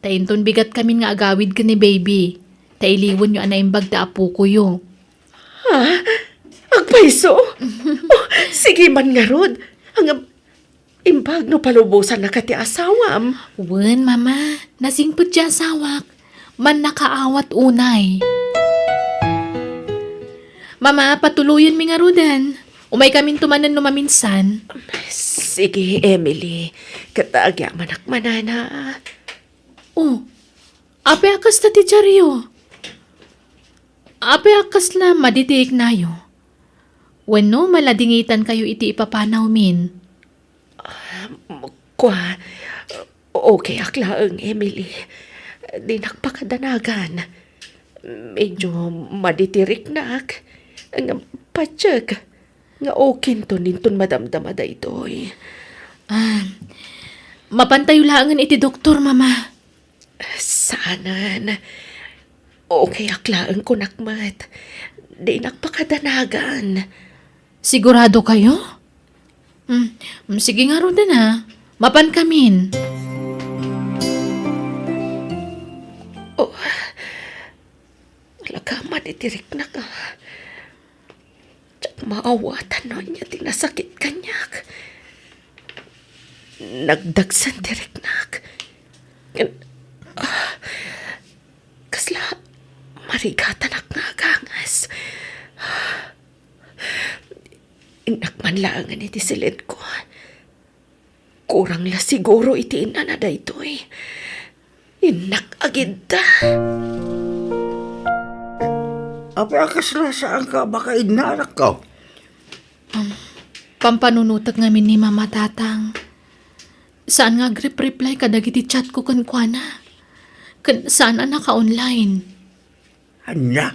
Ta inton bigatkamin nga agawid ken ni baby, ta iliwenyo a naimbag ti apokoyo. Ha? Agpayso? Oh, sige man ngarud. Ang Imbag no palubosannaka ti asawam. Wen, Mama. Nasingpet ti asawak. Mannakaawat unay. Mama, patuloyenmi ngaruden. Umaykaminto manen no maminsan. Sige, Emily. Ket agyamanak manana. Oh, apay a kasta ti diario? Apay a kasla madi ti riknayo? Wenno maladingitankayo iti ipapanawmin? Kua, okay ak laeng, Emily. Dinak pakadanagan. Medyo madi ti riknak. Ngem patiek nga okinton inton madamdama daytoy. Ah, mapantayo laengen iti doktor, Mama. Saanen. Okay ak laeng kunak met. Dinak pakadanagan. Sigurado kayo? Mm, mm, sige ngaruden a. Mapankamin. Oh, alagama iti riknak a. Diak maawatan no ania ti nasakit kaniak. Nagdagsen ti riknak. Ngem, ah, kasla marigatanak nga aganges. Innak man laengen iti silenko. Kurang la siguro iti innana daytoy. Innak agidda. Apay a kasla saanka a makainna, anakko? Um, pampanunotek ngamin ni Mama, Tatang. Saan nga agrep-reply kadagiti chatko kenkuana. Ken saan a naka-online. Ania?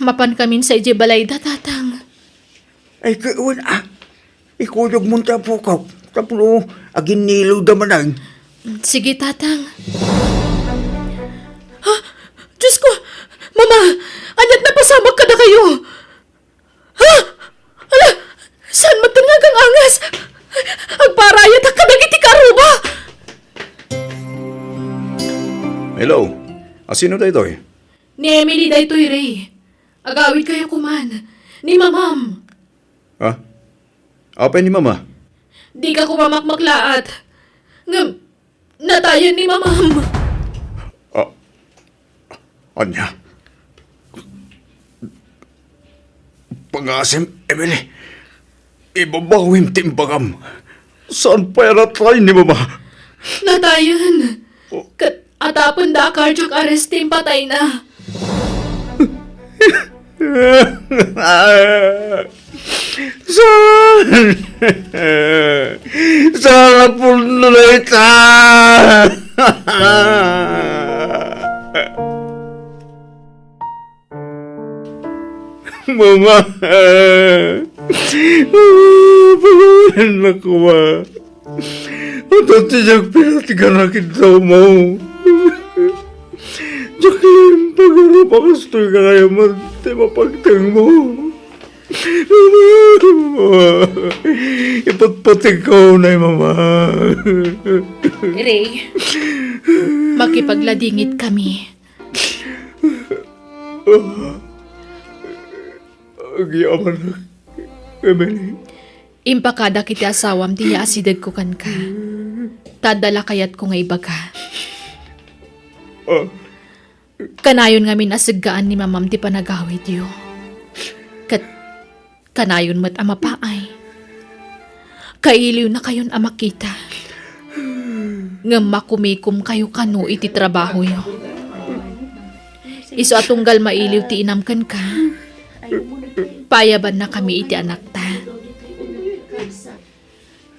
Mapankamin sa idiay balayda, Tatang. Ay, ket wen a. Ikuyogmon ti apok tapno aginnilewda manen. Sige, Tatang. Ha? Diosko! Mama! Ania't napasamak kadakayo? Ha? Ala, saan met nga aganges? Agparayatak kadagiti karuba! Hello, asino daytoy? Ni Emily daytoy, Ray. Agawidkayo koman. Ni Mamam. Ha? Apay ni Mama? Dika koma makmaklaat. Ngem, natayen ni Mamam. Ah, ania? Pangasim, Emily. Ibabawim ti imbagam. Saan pay a natay ni Mama? Natayen. Oh. Ket atapenda a cardiac arrest ti impatayna. Saan? Saan a pudno dayta? Mama! Pagawiannak koma. Adda ti diak pinatgan a kidawmo. Diak laeng pagarup a kastoy gayam ti mapagtengmo. Mama! Ipatpategko unay, Mama. Ray, makipagladingit kami. Agyamanak, Emily. Impakadak iti asawam ti yaasidegko kenka. Ta adda la kayatko nga ibaga. Ah. Kanayon ngamin a seggaan ni Mamam ti panagawidyo. Ket kanayon met a mapaay. Kailiwnakayon a makita. Ngem makumikomkayo kano iti trabahoyo. Isu a tunggal mailiw ti inam kenka, paayabannakami iti anakta.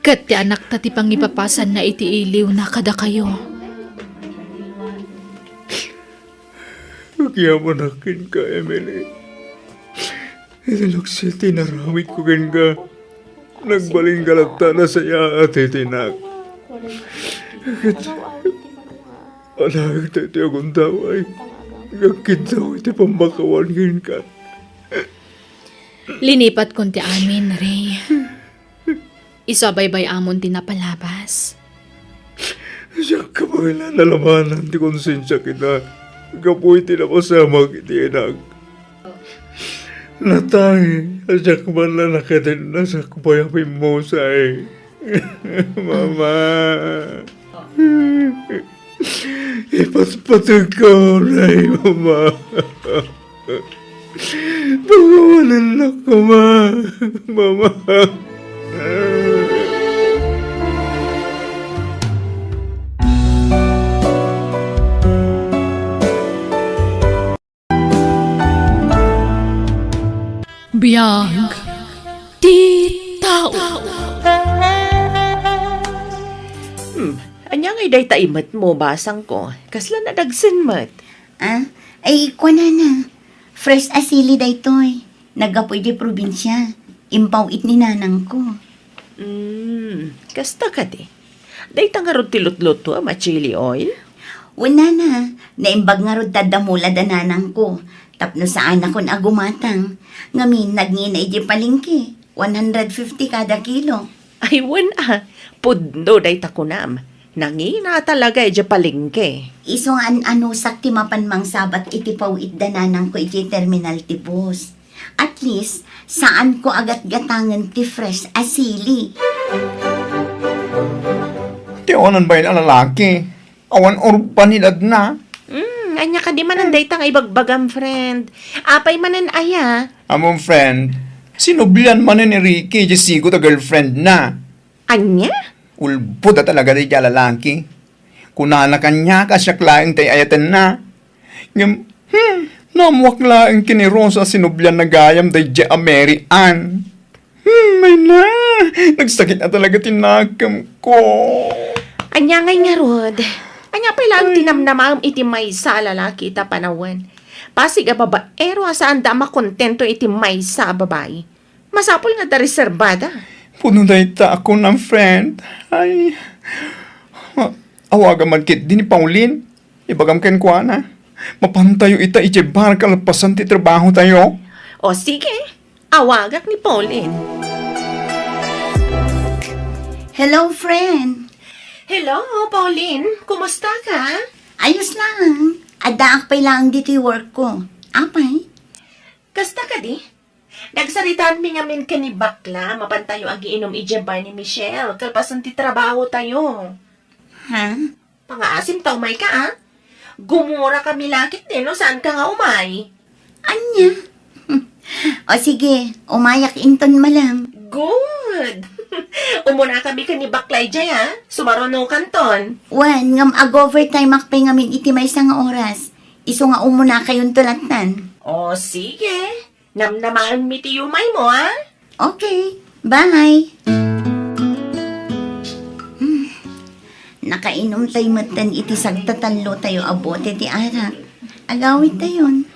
Ket ti anakta ti pangipapasanna iti iliwna kadakayo. Agyamanak kenka, Emily. Iti naksi ti inaramidko kenka, nagbalin ka latta a nasayaat iti inak. Ket adaak daytoy a gundaway nga agkiddaw iti pammakawan kenka. Linipatkon ti amin, Ray. Isu a baybay-amon ti napalabas. Diak kabaelan a labanan ti konsensiak ita gapu iti napasamak iti inak. Natay a diak man la nakatenna sakbay a pimmusay. Mama. Ipatpategko unay, Mama. Pakawanennak koma, Mama. Biag ti tao. Hmm, ania ngay dayta imetmo, basangko? Kasla nadagsen met? Ah, ay, kuanana. Fresh a sili daytoy. Naggapu idiay probinsia. Impaw-it ni nanangko. Hmm, kasta kadi. Dayta ngarud ti lutlutuem a chili oil? Wen, nana, naimbag ngarud ta adda mula da nanangko tapno saanakon a gumatang. Ngamin, nagngina idiay palengke, one hundred fifty kada kilo. Ay, wen a, pudno dayta kunam. Nangina talaga idiay palengke. Isu nga an-anusak ti mapan mangsabat iti paw-it da nanangko idiay terminal ti bus. At least, saanko a gatgatangen ti fresh a sili. Ti awanan bain a lalaki, awan urbanidadna. Hmm, ania kadi manen dayta nga ibagbagam, friend? Apay manen aya? Ammom, friend, sinublian manen ni Ricky idiay sigut a girlfriendna. Ania? Ulbod a talaga daydiay a lalaki. Kunana kaniak a siak laeng ti ay-ayatenna. Ngem, hmm, naammoak laeng ken ni Rosa a sinublianna gayam daydiay a Mary Ann. Hmm, ay na, nagsakit a talaga ti nakemko. Ania ngay ngarud? Ania pay laeng ti namnamaem iti maysa a lalaki ita panawen? Pasig a babaero a saanda a makontento iti maysa a babai. Masapul nga adda reserbada. Pudno dayta a kunam, friend. Ay, a-, awagam man ketdi ni Pauline. Ibagam kenkuana. Mapantayo ita idiay bar kalpasan ti trabahotayo. O sige, awagak ni Pauline. Hello, friend. Hello, Pauline. Kumusta ka? Ayos lang. Addaak pay laeng ditoy work ko. Apay? Kasta kadi? Nagsaritaanmi ngamin ken ni Bakla, mapantayo agiinum idiay bar ni Michelle, kalpasan ti trabahotayo. Ha? Pangaasim ta umayka, a? Gumurakami la ketdi no saanka nga umay. Ania? O sige, umayak inton malem. Good! Umunakami ken ni Bakla idiay, a? Sumarunokanton. Wen, ngem ag-overtimeak pay ngamin iti maysa nga oras. Isu nga umunakayonto lattan. O, sige. Namnamaenmi ti yumaymo, a? Okay. Bye. Hmm. Nakainumtayo metten iti sagtatallotayo a bote ti arak. Agawidtayon.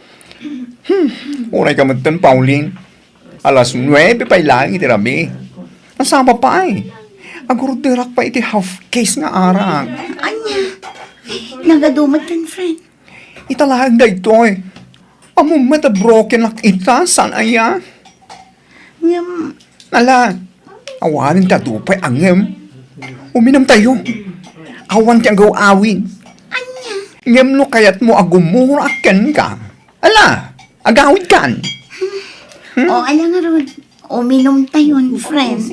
Hmm. Urayka metten, Pauline. Alas nuebe pay laeng iti rabii. Nasapa pay. Agurderak pay iti half case nga arak. Ania? Nagadu metten, friend. Ita laeng daytoy. Ammom met a brokenak ita, saan aya? Ngem, ala, awanen ti adu pay a ngem. Uminumtayo. Awan ti agaw-awid. Ania? Ngem no kayatmo a gumurak kenka, ala, agawidkan. Hmm? O, ala ngarud. Uminumtayon, friend.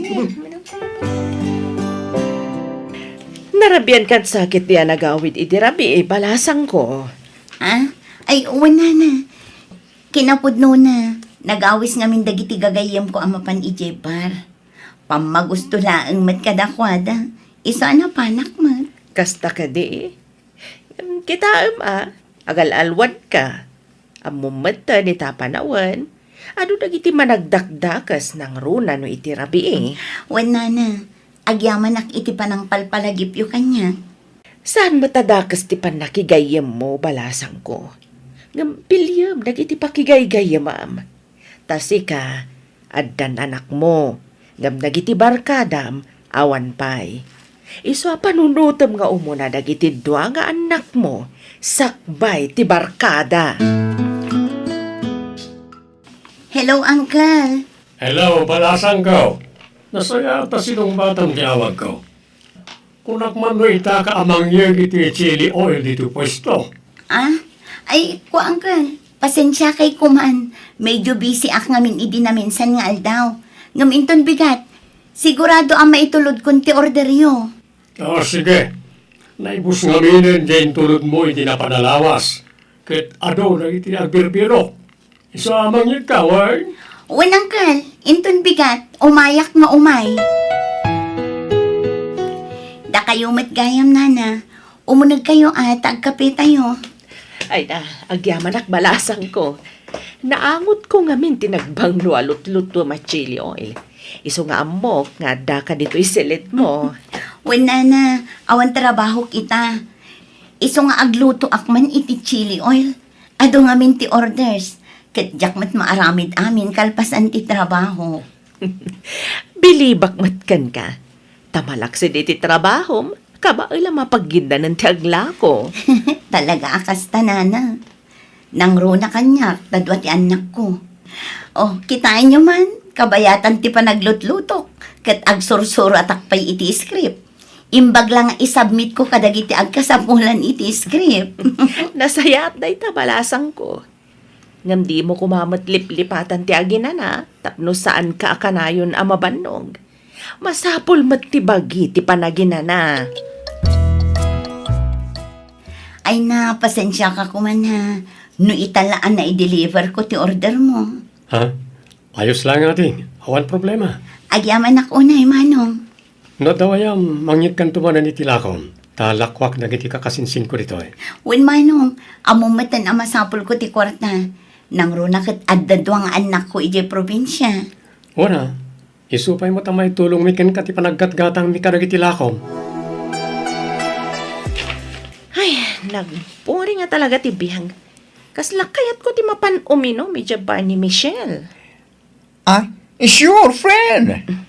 Narabian ket sakit ti a nagawid iti rabii, balasangko. Ah? Ay, wen, nana. Kinapudnona, nagawis ngamin dagiti gagayyemko a mapan idiay bar. Pammagusto laeng met kadakuada. Isu a napanak met. Kasta kadi? Kitaem a, agal-alwadka. Ammom met ta ni tapanawen, adu dagiti managdakdakes nangruna no iti rabii. Wen, nana, agyamanak iti panangpalpalagipyo kaniak. Saan met a dakes ti pannakigayyemmo, balasangko. Ngem piliem dagiti pakigaygayyemam. Ta sika, addan anakmo, ngem dagiti barkadam, awan pay. Isu a panunotem nga umuna dagiti dua nga annakmo sakbay ti barkada. Hello, Uncle. Hello, balasangko. Nasayaat a sinungbatam ti awagko. Kunak man no ita ka a mangyeg iti chili oil ditoy puesto. Ah? Ay, kua, Uncle. Pasensiakay koman. Medyo busy ak ngamin idi naminsan nga aldaw. Ngem inton bigat, sigurado a maitulodkon ti orderyo. Ah, sige. Naibus ngaminen diay intulodmo idi napan a lawas. Ket adu dagiti agbirbirok. Isu a mangyegka, Ward? Wen, Uncle. Inton bigat, umayak nga umay. Dakayo met gayam, Nana. Umunegkayo, a, ta agkapetayo. Ay na, agyamanak, balasangko. Naangotko ngamin ti nagbanglo a lutlutuem a chili oil. Isu nga ammok nga addaka ditoy silitmo. Wen, Nana, awan trabahok ita. Isu nga aglutoak man iti chili oil. Adu ngamin ti orders, ket diak met maaramid amin kalpasan ti trabaho. Bilibak met kenka. Ta malaksid iti trabahom, kabaela mapagiddanen ti aglako. Talaga a kasta, Nana. Nangruna kaniak ta dua ti annakko. O, kitaenyo man, kabayatan ti panaglutlutok, ket agsursuratak pay iti script. Imbag la nga isubmitko kadagiti agkasapulan iti script. Nasayaat dayta, balasangko. Ngem dimo koma met liplipatan ti aginana tapno saanka a kanayon a mabannog. Masapul met ti bagi ti panaginana. Ay na, pasensiaka koma, ha, no ita la a naideliverko ti ordermo. Ha? Ayos lang, ading. Awan problema. Agyamanak unay, Manong. No adda gayam, mangyegkanto manen iti lakom, ta lakuak dagiti kakasinsinko ditoy. Wen, Manong, ammom metten a masapulko ti kuarta. Nangruna ket adda dua nga annakko idiay probinsia. Wen a, isu pay met a maitulongmi kenka ti panaggatgatangmi kadagiti lakom. Ay, nagboring a talaga ti biag. Kasla kayatko ti mapan uminom idiay bar ni Michelle. Ah, sure, friend.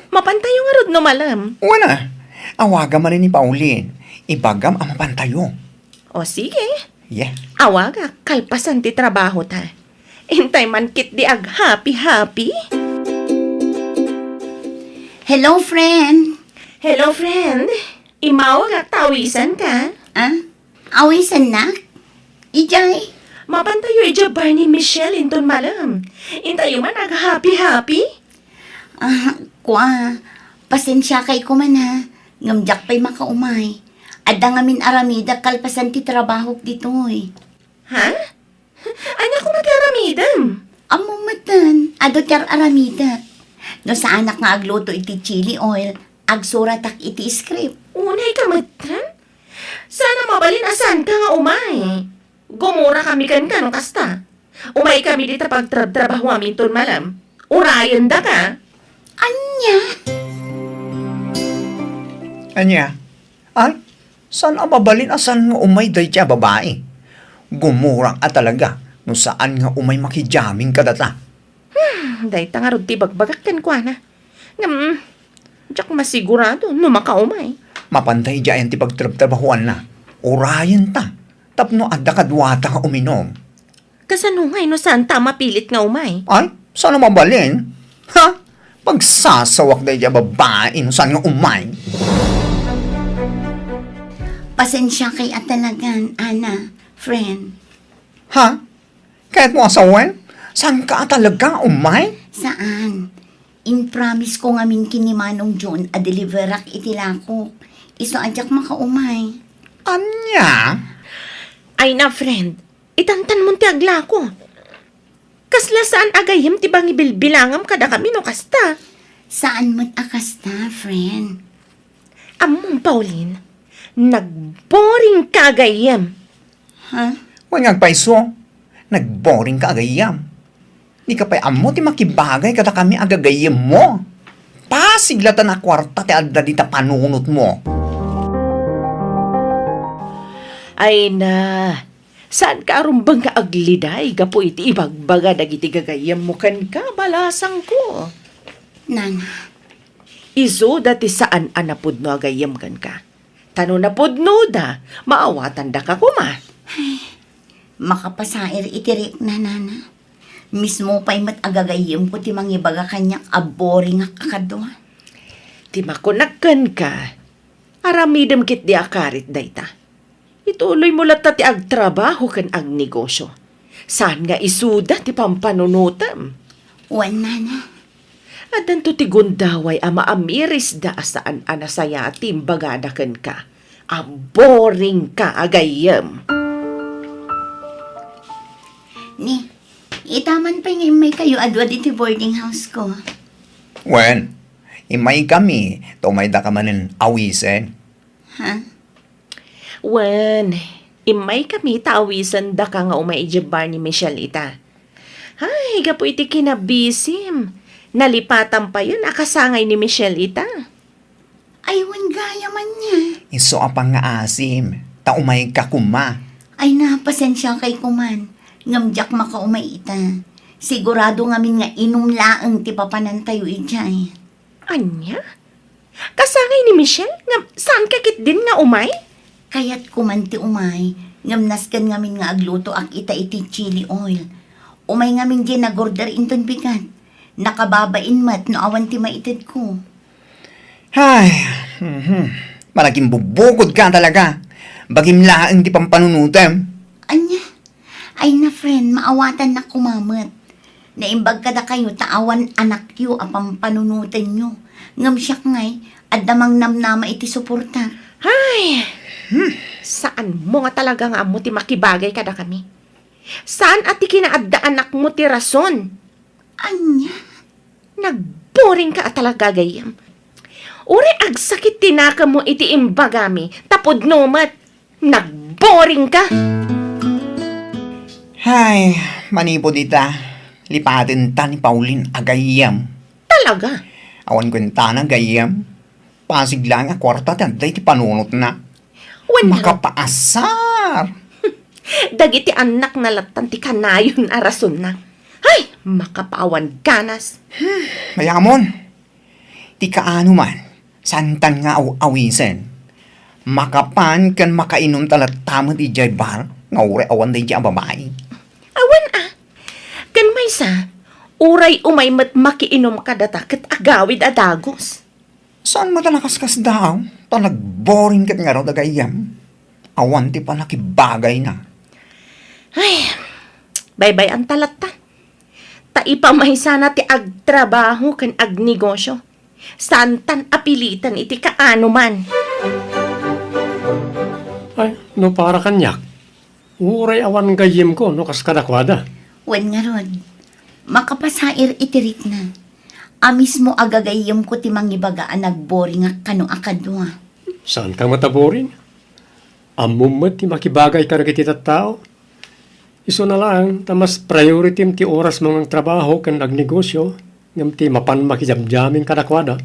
Mapantayo ngarud no malem. Wen a, awagam manen ni Pauline. Ibagam a mapantayo. O, sige. Yeah. Awagak kalpasan ti trabahota. Intay man ketdi aghappy-happy. Hello, friend. Hello, friend. Immawagak ta awisanka. Ah? Awisannak? Idiay? Mapantayo idiay bar ni Michelle inton malem. Intayo man aghappy-happy. Ah, kua, pasensiakay koma, ha, ngem diak pay makaumay. Adda ngamin aramidek kalpasan ti trabahok ditoy. Ha? Ania koma ti aramidem? Ammom metten, adu ti ar-aramidek. No saanak nga agluto iti chili oil, agsuratak iti script. Unayka metten? Saan a mabalin a saanka nga umay. Gumurakami kenka no kasta. Umaykami dita pagtrabtrabahoam inton malem. Urayendaka. Ania? Ania? Ay, saan a mabalin a saan nga umay dayta a babai? Gumurak a talaga no saan nga umay makijamming kadata. Hmm, dayta ngarud ti ibagbagak kenkuana. Ngem, diak masigurado no makaumay. Mapantay diay ayan ti pagtrabtrabahoanna. Urayenta tapno adda kaduata nga uminom. Kasano ngay no saanta a mapilit nga umay? Ay, saan a mabalin? Ha? Pagsasawak dayta a babai no saan nga umay. Pasensiakay a talagan, Ana, friend. Ha? Kayatmo a sawen? Saanka a talaga a umay? Saan. In-promise ko ngamin ken ni Manong John a deliverak iti lakok. Isu a diak makaumay. Ania? Ay na, friend. Itantanmon ti aglako. Kasla saan a gayyem ti pangibilbilangam kadakami no kasta? Saan met a kasta, friend. Ammom, Pauline, nagboringka a gayyem. Ha? Wen nga agpayso, nagboringka a gayyem. Dika pay ammo ti makibagay kadakami a gagayyemmo. Pasig latta a kuarta ti adda dita panunotmo. Ay na, saanka a rumbeng nga agliday gapu iti ibagbaga dagiti gagayyemmo kenka, balasangko? Nana. Isuda ti saan a napudno a gayyem kenka. Ta no napudnoda, maawatandaka koma. Ay, makapasair iti rikna, Nana. Mismo pay met a gagayyemko ti mangibaga kaniak a boringak a kadua. Ti makunak kenka, aramidem ketdi a karit dayta. Ituloymo latta ti agtrabaho ken agnegosio. Saan nga isuda ti pampanunotem. Wen, Nana. Addanto ti gundaway a maamirisda a saan a nasayaat ti imbagada kenka a boringka a gayyem. Ni, Ita man pay nga immaykayo adu-adu iti boarding house ko. Wen, immaykami ta umaydaka manen awisen. Ha? Wen, immaykami ta awisendaka nga umay idiay bar ni Michelle ita. Ay, gapu iti kinabisim, nalipatan payen a kasangay ni Michelle ita. Ay, wen gayam ania. Isu a pangngaasim, ta umayka koma. Ay na, pasensiakay koman, ngem diak makaumay ita. Sigurado ngamin nga inum laeng ti papanantayo idiay. Ania? Kasangay ni Michelle nga saanka ketdin nga umay? Kayatko man ti umay, ngem nasken ngamin nga aglutoak ita iti chili oil. Umay ngamin diay nag-order inton bigat. Nakababain met no awan ti maitedko. Ay, mhm. Managimbubukod ka talaga. Bagim laeng ti pampanunutem. Ania? Ay na, friend, maawatannak koma met. Naimbag kadakayo ta awan anakyo a pampanunotenyo. Ngem siak ngay, adda mangnamnama iti suportak. Ay! Hmm. Saanmo nga talaga nga ammo ti makibagay kadakami. Saan a ti kinaaddaanakmo ti rason. Ania? Nagboringka a talaga, gayyem. Uray agsakit ti nakemmo iti imbagami, ta pudno met. Nagboringka! Hay, manipud ita, lipatenta ni Pauline a gayyem. Talaga? Awan kuentana gayyem. Pasig laeng a kuarta ti adda iti panunotna. Wen, makapaasar! Dagiti annakna lattan ti kanayon a rasonna. Hay, makapaawan ganas. Hmm, mayamon. Ti kaano man, saantan nga aw-awisen. Makapan ken makainumta latta met idiay bar nga uray awan daydiay a babai. Awan a. Ken maysa, uray umay met makiinum kadata ket agawid a dagus. Saan met a nakaskasdaaw, ta nagboring ket ngarud a gayyem. Awan ti pannakibagayna. Ay, baybay-anta latta. Ta ipamaysana ti agtrabaho ken agnegosio. Saantan a piliten iti kaano man. Ay, no para kaniak, uray awan gayyemko no kas kadakuada. Wen ngarud, makapasair iti rikna. A mismo a gagayyemko ti mangibaga a nagboringak kano a kadua. Saanka met a boring? Ammom met ti makibagay kadagiti tattao. Isuna laeng ta mas prioritim ti orasmo nga agtrabaho ken agnegosio ngem ti mapan makidamdiaming kadakuada.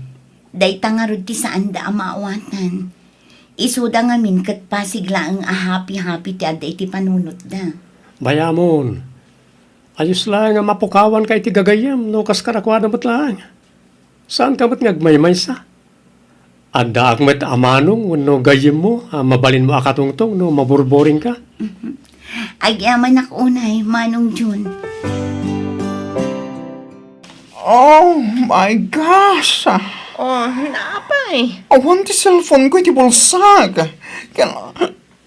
Dayta ngarud ti saanda a maawatan. Isuda ngamin ket pasig laeng a happy-happy ti adda iti panunotda. Bayamon, ayos laeng a mapukawanka iti gagayyem no kas kadakuada met laeng. Saanka met nga agmaymaysa? Addaak met a manong wenno gayyemmo a mabalinmo a katungtong no maburboringka? Mhm. Agyamanak unay, Manong Jun. Oh my gosh! Oh, naapay? Awan ti cellphone ko iti bulsak. Ken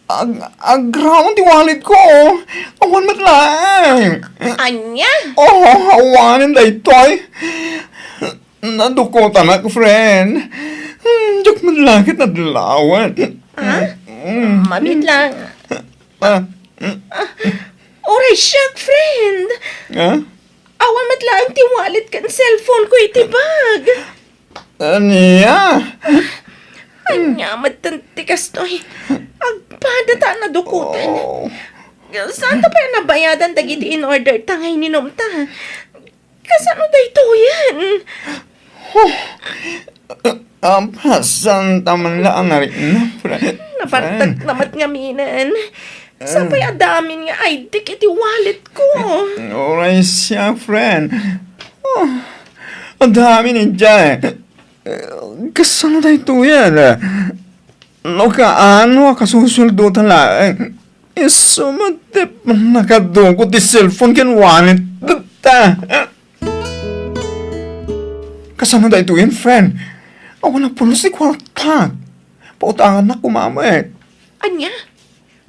ag-, agraon ti wallet ko. Awan met laeng. Ania? Oh, awanen daytoy. Nadukutanak, friend. Hmm, diak met la ket nadlawen. Ha? Mm. Mamit lang. Ah. Ah, uray siak, friend. Ha? Awan met laeng ti wallet ken cellphone ko iti bag. Ania? Ania met ti kastoy? Agpada ta nadukoten. Oh. Saanta pay a nabayadan dagiti in-order ta nga ininumta? Kasano daytoyen? Huh. Apasan ta man la ang arik na, friend. Nabartak na met ngaminen. Sapay a damin nga I D iti wallet ko. Uray siak, friend. Oh, adamin idiay. Kasano daytoyen? No kaano a kasusueldo ta laeng. Isu met ti pannakadukot ti cellphone ken wallet ta. Kasano daytoyen, friend? Awan a pulos ti kuartak. Pautangannak koma met. Ania?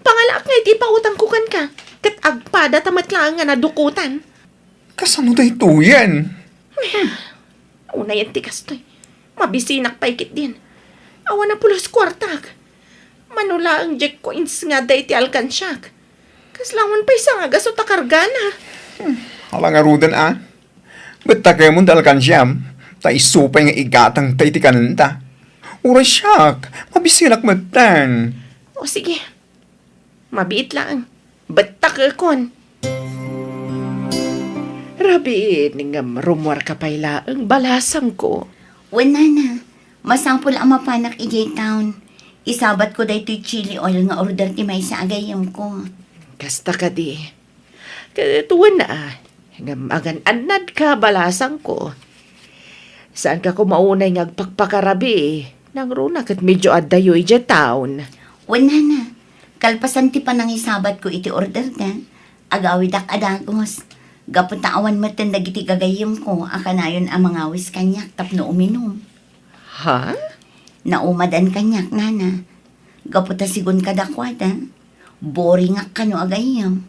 Pangalaak nga iti pautangko kenka, ket agpada ta met laeng nga nadukotan. Kasano daytoyen? Unayen ti kastoy. Mabisinak pay ketdin. Awan a pulos kuartak. Mano laeng diak coins nga adda iti alkansiak. Kasla awan pay sangagaso ta kargana. Hmm. Ala ngaruden a. Bettakemon ti alkansiam, ta isu pay nga igatangta iti kanenda. Uray siak, mabisinak metten. O sige, mabiit laeng. Bettakekon. Rabiin, ngem rummuarka pay laeng, balasangko. Wen, nana, masapul a mapanak idiay town. Isabatko daytoy chili oil nga order ti maysa a gayyemko. Kasta kadi. Ket wen a, ngem agan-annadka, balasangko. Saanka koma unay nga agpakpakarabii, nangruna ket medio addayo idiay town. Wen, nana, kalpasan ti panangisabatko iti orderda, agawidak a dagus. Gapu ta awan metten dagiti gagayyemko a kanayon a mangawis kaniak tapno uminum. Ha? Naumadan kaniak, nana. Gapu ta sigun kadakuada, boringak kano a gayyem.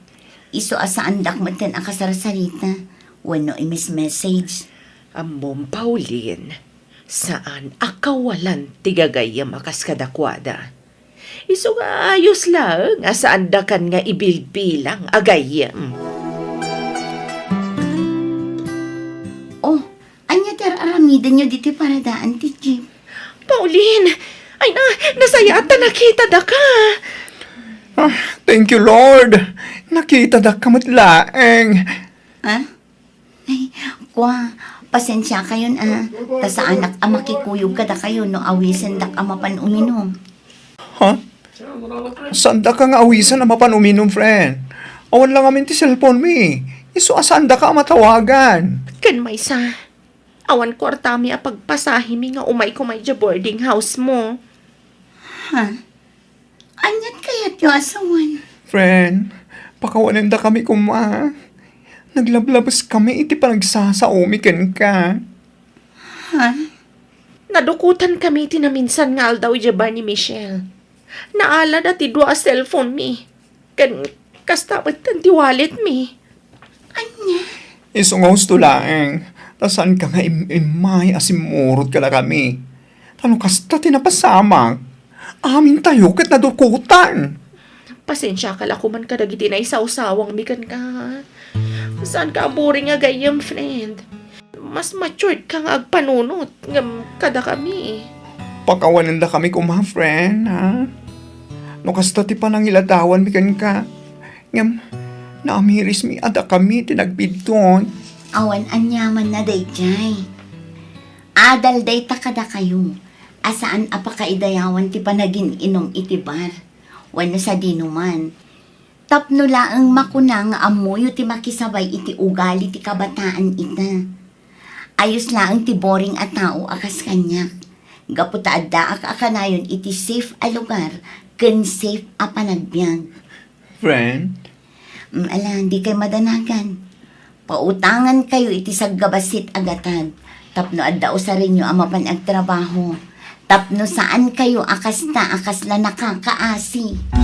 Isu a saandak metten a kasarsarita wenno imis-message. Ammom, Pauline, saan a kawalan ti gagayyem a kas kadakuada. Isu nga ayos laeng a saandakan nga ibilbilang a gayyem. Oh, ania ti ar-aramidenyo ditoy paradaan ti jeep? Pauline! Ay na, nasayaat ta nakitadaka! Ah, thank you, Lord. Nakitadaka met laeng. Ha? Ay, kua, pasensiakayon a, ta saanak a makikuyog kadakayo no awisendak a mapan uminum. Ha? Saandaka nga awisen a mapan uminum, friend. Awan la ngamin ti cellphone mi. Isu a saandaka a matawagan. Ken maysa, awan kuartami a pagpasahemi nga umayko idiay boarding house mo. Ha? Aniat kayatyo a sawen? Friend, pakawanendakami koma. Naglablabeskami iti panagsasaomi kenka. Ha? Nadukotankami iti naminsan nga aldaw idiay bar ni Michelle. Naalada ti dua a cellphone mi. Ken kasta met ti wallet mi. Ania? Isu nga husto laeng, ta saanka nga im-immay a simmurot kadakami. Ta no kasta ti napasamak, amintayo ket nadukotan. Pasensiaka la koman kadagiti naisawsawangmi kenka. Saanka a boring a gayyem, friend. Mas matured ka nga agpanunot ngem kadakami. Pakawanendakami koma, friend, ha? No kasta ti panangiladawanmi kenka, ngem naamirismi a dakami ti nagbiddut. Awan aniamanna daydiay. Adal dayta kadakayo a saan a pakaidayawan ti panagin-inum iti bar wenno sadinoman. Tapno laeng makuna nga ammoyo ti makisabay iti ugali ti kabataan ita. Ayos laeng ti boring a tao a kas kaniak, gapu ta addaak a kanayon iti safe a lugar ken safe a panagbiag. Friend? Mm, ala, dikay madanagan. Pautangankayo iti saggabassit a gatad tapno adda usarenyo a mapan agtrabaho, tapno saankayo a kasta a kasla nakakaasi.